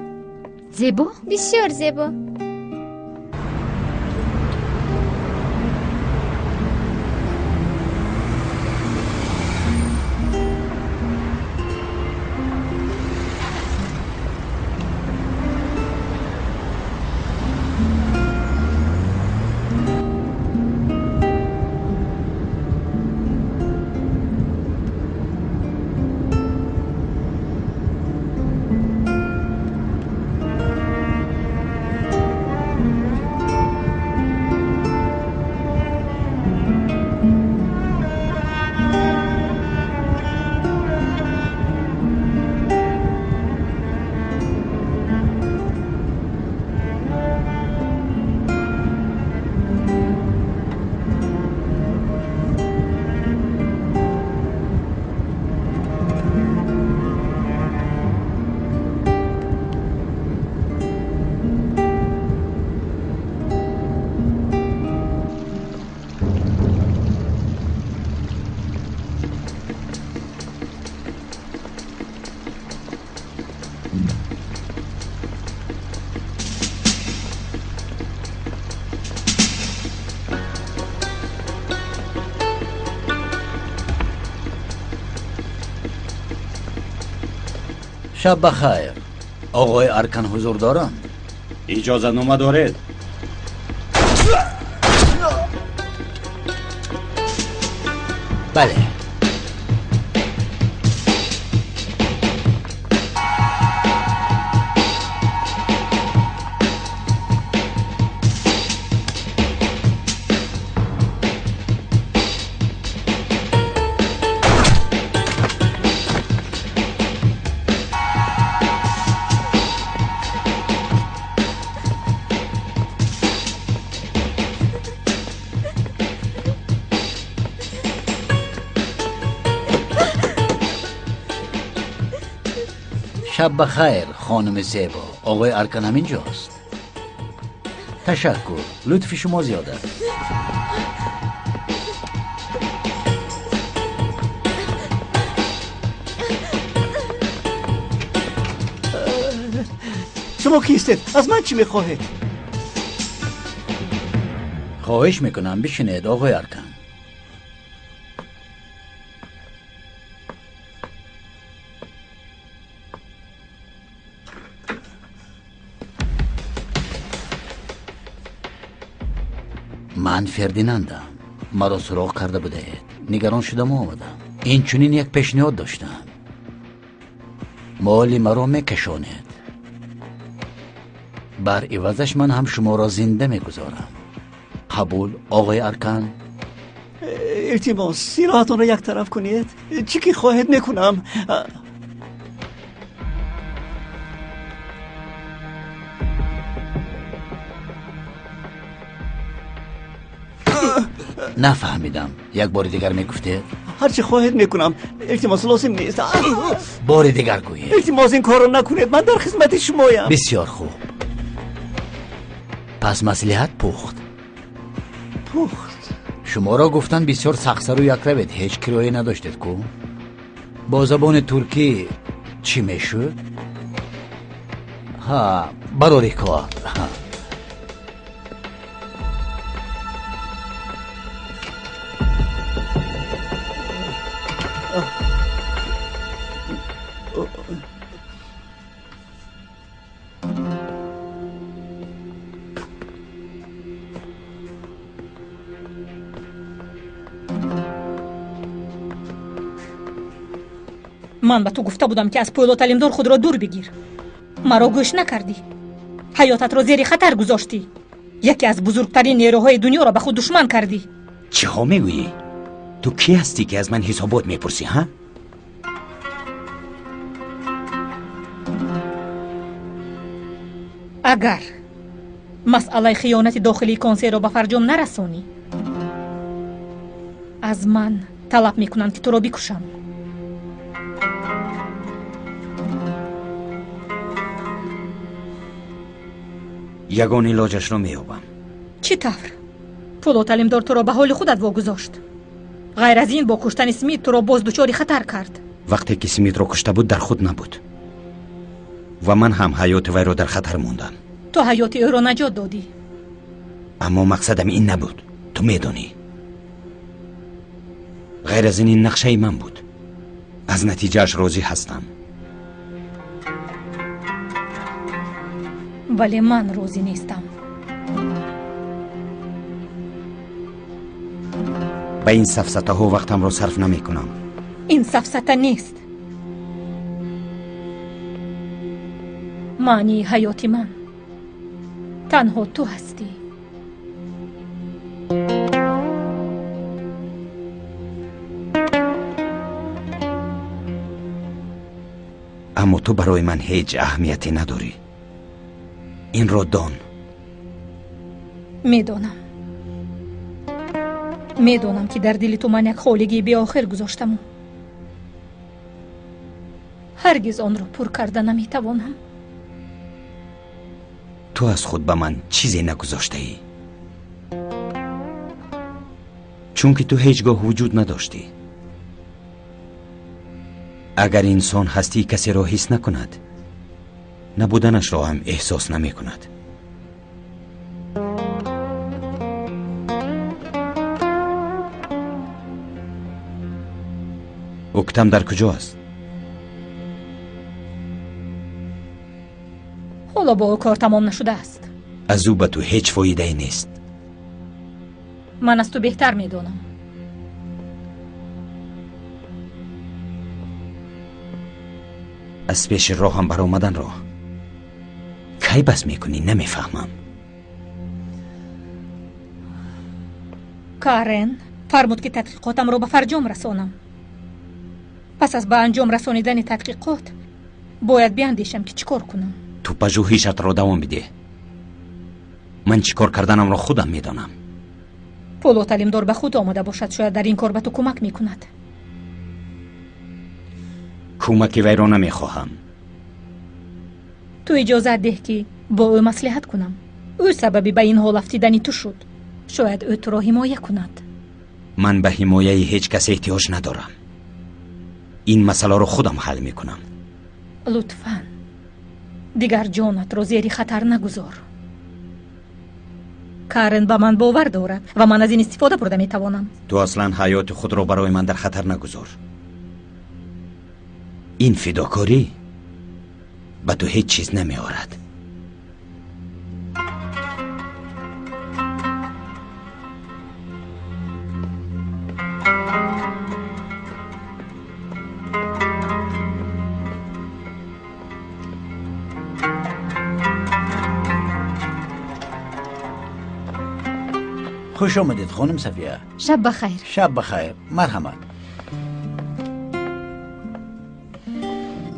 Зебо? Бисёр зебо. Шаб бахайр. Оғои Аркан ҳузур доранд? Иҷозатнома доред? Бале. Шаб бахайр, хонуми зебо. Оғои Аркан ҳамин ҷост. Ташаккур, лутфи шумо зиёд аст. Шумо кистед? Аз ман чӣ мехоҳед? Хоҳиш мекунам, бишинед, оғои Аркан. Ман Фердинандам. Маро суроғ карда будаед. Нигарон шудам омадам. Инчунин як пешниҳод доштам. Моли маро мекашонед. Бар ивазаш ман ҳам шуморо зинда мегузорам. Қабул, оғои Аркан? Илтимос, силоҳатонро як тараф кунед. Чӣ ки хоҳед мекунам. Нафаҳмидам. Як бори дигар мегуфтед? Ҳар чӣ хоҳед мекунам. Илтимос, лозим нест. Бори дигар гӯед. Илтимос, ин корро накунед. Ман дар хизмати шумоям. Бисёр хуб. Пас маслиҳат пухт. Пухт. Шуморо гуфтан бисёр сахтсару якравед. Ҳеҷ кироя надоштед ку? Бо забони туркӣ чӣ мешуд? Ҳа, барори кор. Ман ба ту гуфта будам, ки аз Пӯлод Алимдор худро дур бигир. Маро гӯш накардӣ. Ҳаётатро зери хатар гузоштӣ. Яке аз бузургтарин нерӯҳои дунёро ба худ душман кардӣ. Чиҳо мегӯӣ? Ту кӣ ҳастӣ, ки аз ман ҳисобот мепурсӣ, ҳа? Агар масъалаи хиёнати дохилии консейро ба фарҷом нарасонӣ, аз ман талаб мекунанд, ки туро бикушам. Ягон илоҷашро меёбам. Чӣ тавр? Пӯлод Алимдор туро ба ҳоли худат вогузошт. Ғайр аз ин, бо куштани Смит туро боз дучори хатар кард. Вақте ки Смитро кушта буд, дар худ набуд ва ман ҳам ҳаёти вайро дар хатар мондам. Ту ҳаёти ӯро наҷот додӣ. Аммо мақсадам ин набуд, ту медонӣ. Ғайр аз ин, ин нақшаи ман буд. Аз натиҷааш розӣ ҳастам. Вале ман розӣ нестам. Ба ин сафсатаҳо вақтамро сарф намекунам. Ин сафсата нест. Маънии ҳаёти ман танҳо ту ҳастӣ. Аммо ту барои ман ҳеҷ аҳамияте надорӣ. Инро дон. Медонам. Медонам, ки дар дили ту ман як холигии беохир гузоштаму ҳаргиз онро пур карда наметавонам. Ту аз худ ба ман чизе нагузоштаӣ, чунки ту ҳеҷ гоҳ вуҷуд надоштӣ. Агар инсон ҳастии касеро ҳис накунад, набуданашро ҳам эҳсос намекунад. Октам дар куҷо аст? Ҳоло бо ӯ кор тамом нашудааст. Аз ӯ ба ту ҳеҷ фоидае нест. Ман аз ту беҳтар медонам. Аз пеши роҳам баромаданро кай бас мекунӣ, намефаҳмам. Карен фармуд, ки тадқиқотамро ба фарҷом расонам. Пас аз ба анҷом расонидани тадқиқот бояд биандешам, ки чӣ кор кунам. Ту пажӯҳишатро давом бидеҳ. Ман чӣ кор карданамро худам медонам. Пӯлод Алимдор ба худ омода бошад, шояд дар ин кор ба ту кӯмак мекунад. Кӯмаки вайро намехоҳам. Ту иҷозат деҳ, ки бо ӯ маслиҳат кунам. Ӯ сабаби ба ин ҳол афтидани ту шуд. Шояд ӯ туро ҳимоя кунад. Ман ба ҳимояи ҳеҷ кас эҳтиёҷ надорам. Ин масъаларо худам ҳал мекунам. Лутфан дигар ҷонатро зери хатар нагузор. Карен ба ман бовар дорад ва ман аз ин истифода бурда метавонам. Ту аслан ҳаёти худро барои ман дар хатар нагузор. Ин фидокорӣ ба ту ҳеҷ чиз намеорад. Хуш омадед, хоним Сафия. Шаб бахайр. Шаб бахайр. Марҳамат.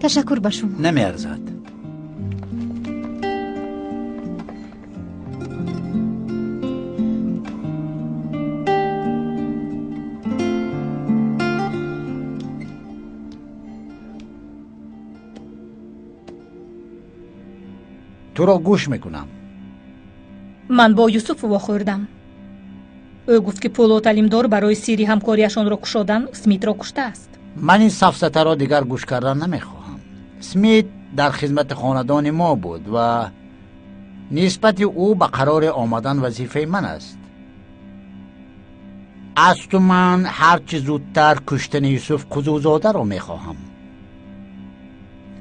Ташаккур ба шумо. Намеарзад. Туро гӯш мекунам. Ман бо Юсуф вохӯрдам. Ӯ гуфт, ки Пӯлод Алимдор барои сирри ҳамкориашонро кушодан Смитро куштааст. Ман ин сафсатаро дигар гӯш кардан намехоҳам. Смит дар хизмати хонадони мо буд ва нисбати ӯ ба қароре омадан вазифаи ман аст. Аз ту ман ҳарчи зудтар куштани Юсуф Қузузодаро мехоҳам.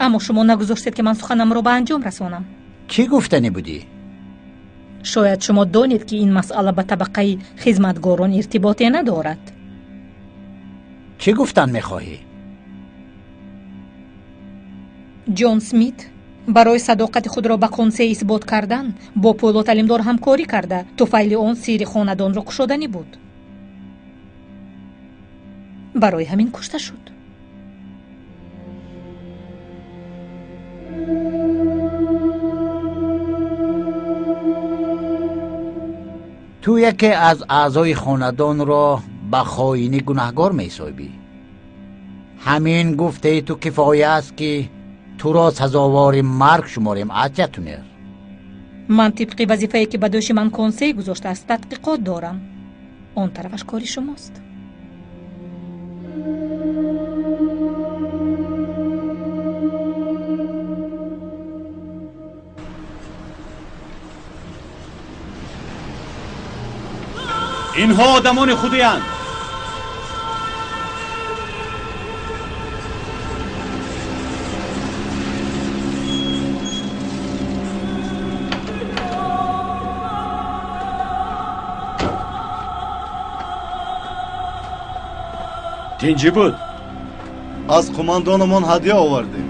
Аммо шумо нагузоштед, ки ман суханамро ба анҷом расонам. Чӣ гуфтанӣ будӣ? Шояд шумо донед, ки ин масъала ба табақаи хизматгорон иртиботе надорад. Чӣ гуфтан мехоҳӣ? Ҷон Смит барои садоқати худро ба Консей исбот кардан бо Пӯлод Алимдор ҳамкорӣ карда, туфайли он сирри хонадонро кушоданӣ буд. Барои ҳамин кушта шуд. Ту яке аз аъзои хонадонро ба хоинӣ гунаҳгор меҳисобӣ. Ҳамин гуфтаи ту кифоя аст, ки туро сазовори марг шуморем, Атя Тунер. Ман тибқи вазифае ки ба дӯши ман Консей гузоштааст тадқиқот дорам. Он тарафаш кори шумост. Инҳо одамони худиянд. Тинҷӣ буд. Аз қумандонамон ҳадя овардем.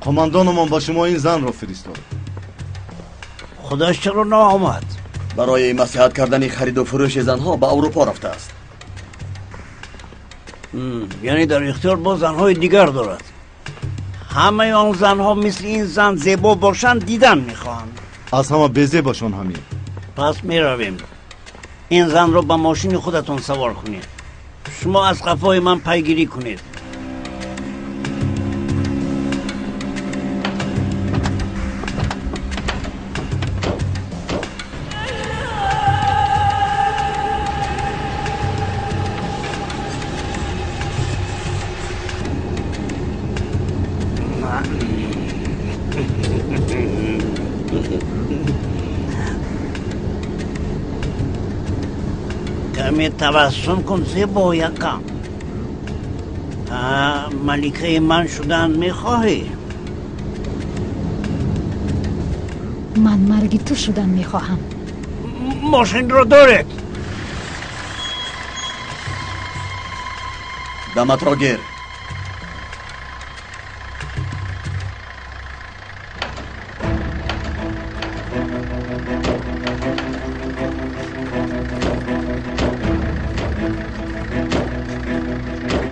Қумандонамон ба шумо ин занро фиристод. Худаш чаро наомад? Барои маслиҳат кардани хариду фурӯши занҳо ба Аврупо рафтааст. Яъне дар ихтиёр боз занҳои дигар дорад. Ҳамаи он занҳо мисли ин зан зебо бошанд, дидан мехоҳанд. Аз ҳама безебашон ҳамин. Пас меравем. Ин занро ба мошини худатон савор кунед. Шумо аз қафои ман пайгирӣ кунед. Каме табассум кун, зебоякам. Маликаи ман шудан мехоҳӣ? Ман марги ту шудан мехоҳам. Мошинро доред. Даматро гир.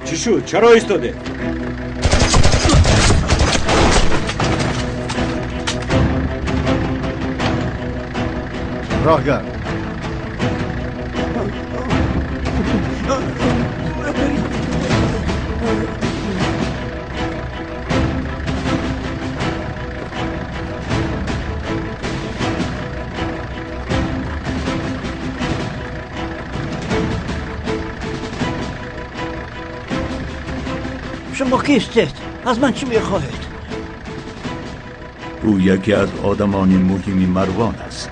Чӣ шуд? Чаро истоде? Роҳгард. Шумо кистед? Аз ман чӣ мехоҳед? Ӯ яке аз одамони муҳими Марвон аст.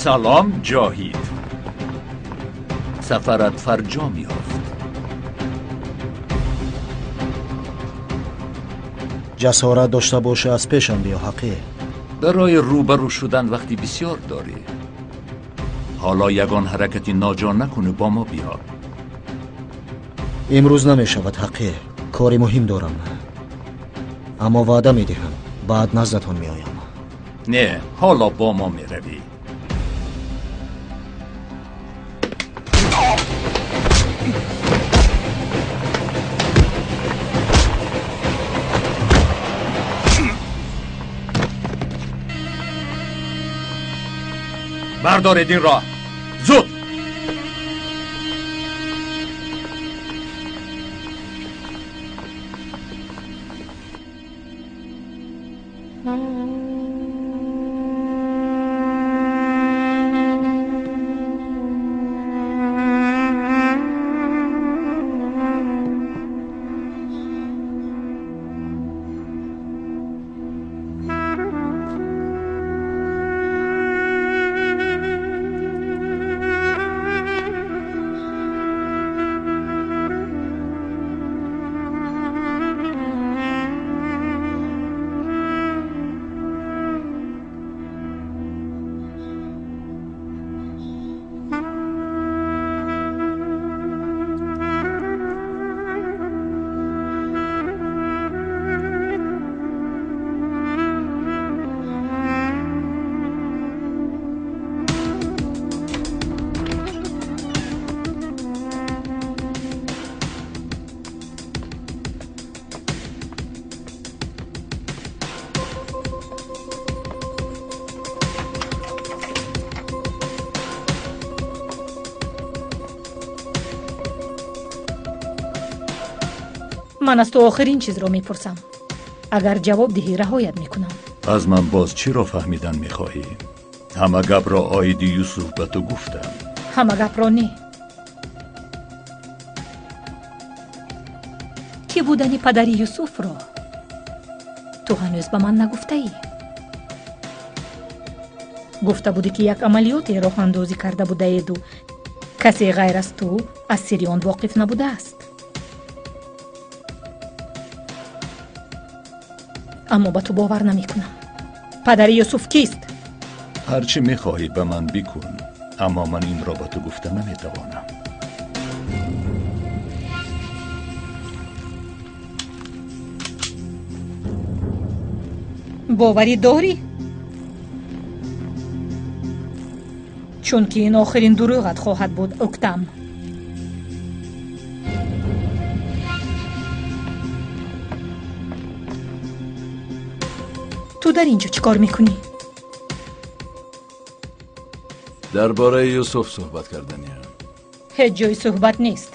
Салом, Ҷоҳид. Сафарат фарҷом ёфт. Ҷасорат дошта боша, аз пешам биё, ҳаққӣ. Барои рӯбарӯ шудан вақти бисёр дорӣ. Ҳоло ягон ҳаракати ноҷо накунӣ, бо мо биё. Имрӯз намешавад, ҳаққӣ. Кори муҳим дорам. Аммо ваъда медиҳам, баъд наздатон меоям. Не, ҳоло бо мо меравӣ. Бардоред ин роҳ, зуд! Ман аз ту охирин чизро мепурсам. Агар ҷавоб диҳӣ, раҳоят мекунам. Аз ман боз чиро фаҳмидан мехоҳӣ? Ҳама гапро оиди Юсуф ба ту гуфтам. Ҳама гапро не. Кӣ будани падари Юсуфро ту ҳанӯз ба ман нагуфтаӣ. Гуфта будӣ, ки як амалиёте роҳандозӣ карда будаеду касе ғайр аз ту аз сирри он воқиф набудааст. Аммо ба ту бовар намекунам. Падари Юсуф кист? Ҳар чӣ мехоҳӣ ба ман бикун, аммо ман инро ба ту гуфта наметавонам. Боварӣ дорӣ? Чунки ин охирин дурӯғат хоҳад буд, Уктам. Ту дар ин ҷо чӣ кор мекунӣ? Дар бораи Юсуф суҳбат карданиям. Ҳеҷ ҷои суҳбат нест.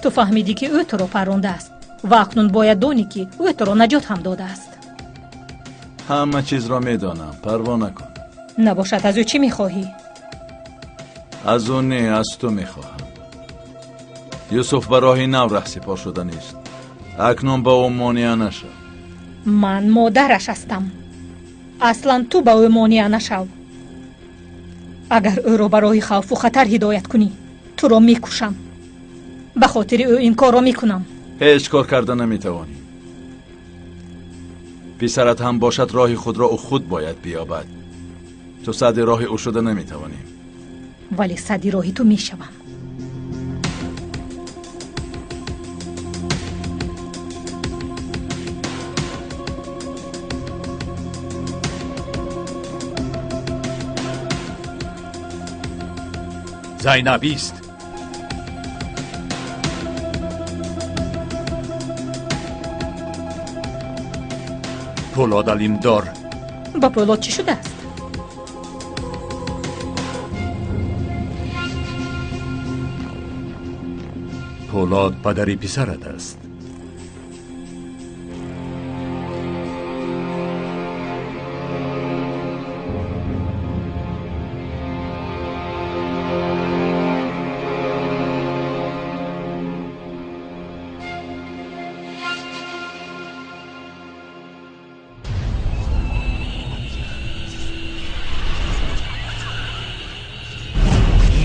Ту фаҳмидӣ, ки ӯ туро паррондааст ва акнун бояд донӣ, ки ӯ туро наҷот ҳам додааст. Ҳама чизро медонам, парво накун. Набошад, аз ӯ чӣ мехоҳӣ? Аз ӯ не, аз ту мехоҳам. Юсуф ба роҳи нав раҳсипор шуданист. Акнун ба ӯ монеа нашав. Ман модараш ҳастам. Аслан ту ба ӯ монеа нашав. Агар ӯро ба роҳи хавфу хатар ҳидоят кунӣ, туро мекушам. Ба хотири ӯ ин корро мекунам. Ҳеҷ кор карда наметавонӣ. Писарат ҳам бошад, роҳи худро ӯ худ бояд биёбад. Ту садди роҳи ӯ шуда наметавонӣ. Вале садди роҳи ту мешавам. Зайнаб ист. Пӯлод Алимдор. Ба Пӯлод чӣ шудааст? Пӯлод падари писарат аст.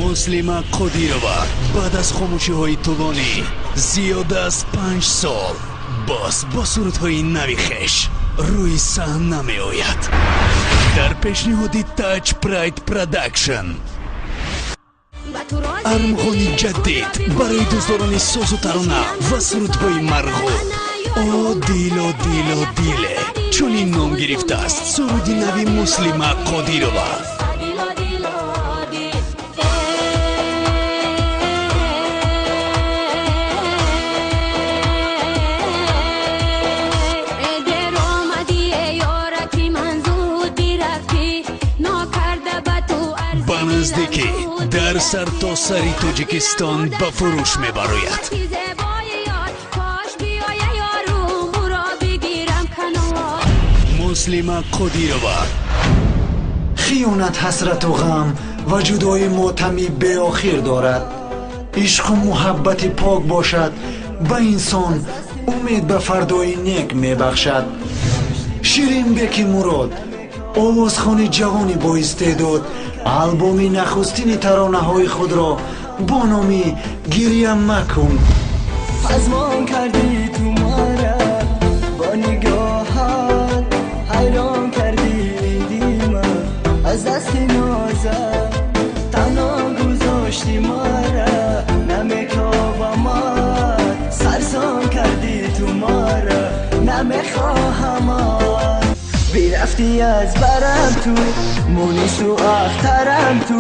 Муслима Қодирова баъд аз хомӯшиҳои тӯлонӣ зиёда аз 5 сол Боз бо сурудҳои нави хеш рӯи саҳна меояд. Дар пешниҳоди Touch Pride Production. Армғони ҷадид барои дӯстдорони созу тарона ва сурудҳои марғуб. О дило дило диле чунин ном гирифтааст суруди нави Муслима Қодирова. Ба наздикӣ дар сартосари Тоҷикистон ба фурӯш мебарояд. Муслима Қодирова. Хиёнат ҳасрату ғам ва ҷудои мотами беохир дорад. Ишқу муҳаббати пок бошад, ба инсон умед ба фардои нек мебахшад. Ширинбеки Мурод, овозхони ҷавони боистеъдод, албоми нахустини таронаҳои худро бо номи «Гиря макун» пазмон кардӣ ту мара бо нигоҳат, ҳайрон кардӣ дима аз дасти нозат, танҳо гузошти мара намекобамат, сарсон кардӣ ту мара намехоҳамат. Бирафтӣ аз барам ту, мунису ахтарам ту,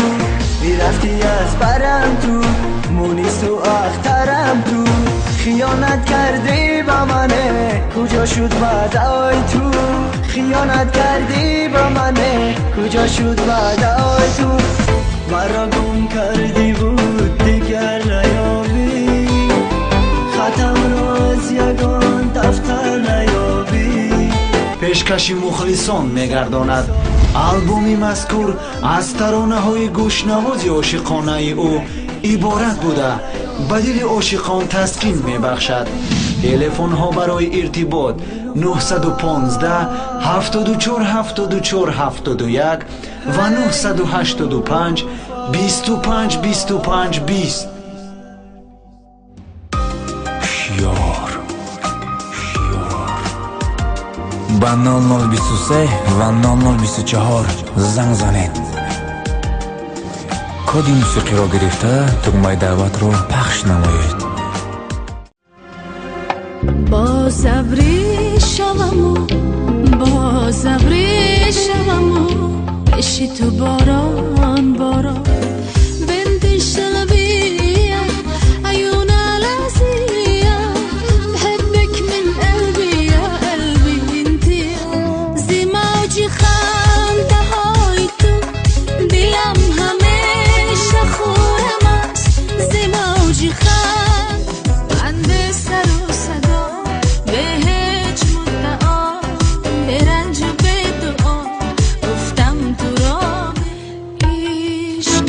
бирафтӣ аз барам ту, мунису ахтарам ту, хиёнат кардӣ ба мане, куҷо шуд ваъдаи ту, хиёнат кардӣ ба мане, куҷо шуд ваъдаи ту, маро гум кардӣ буд дигар наёбӣ, хатамро аз ягон дафтар наёбӣ. Пешкаши мухлисон мегардонад. Албоми мазкур аз таронаҳои гӯшнавози ошиқонаи ӯ иборат буда, ба дили ошиқон таскин мебахшад. Телефонҳо барои иртибот 915 74 74 71 ва 985 25 25 20. Шиёр ба 0023 ва 0024 занг занед. Коди мусиқиро гирифта тугмаи даъватро пахш намоед. Боз абрӣ шаваму, боз абрӣ шаваму, пеши ту борон борон. بنت الشلبية عيون العزية بحبك من قلبي يا قلبي انتي زي موجي خنده های تو دلم همیشه خورم است زی موجی خند بند سر و صدا به هیچ مدعا به رنج و به دعا گفتم تو را عشق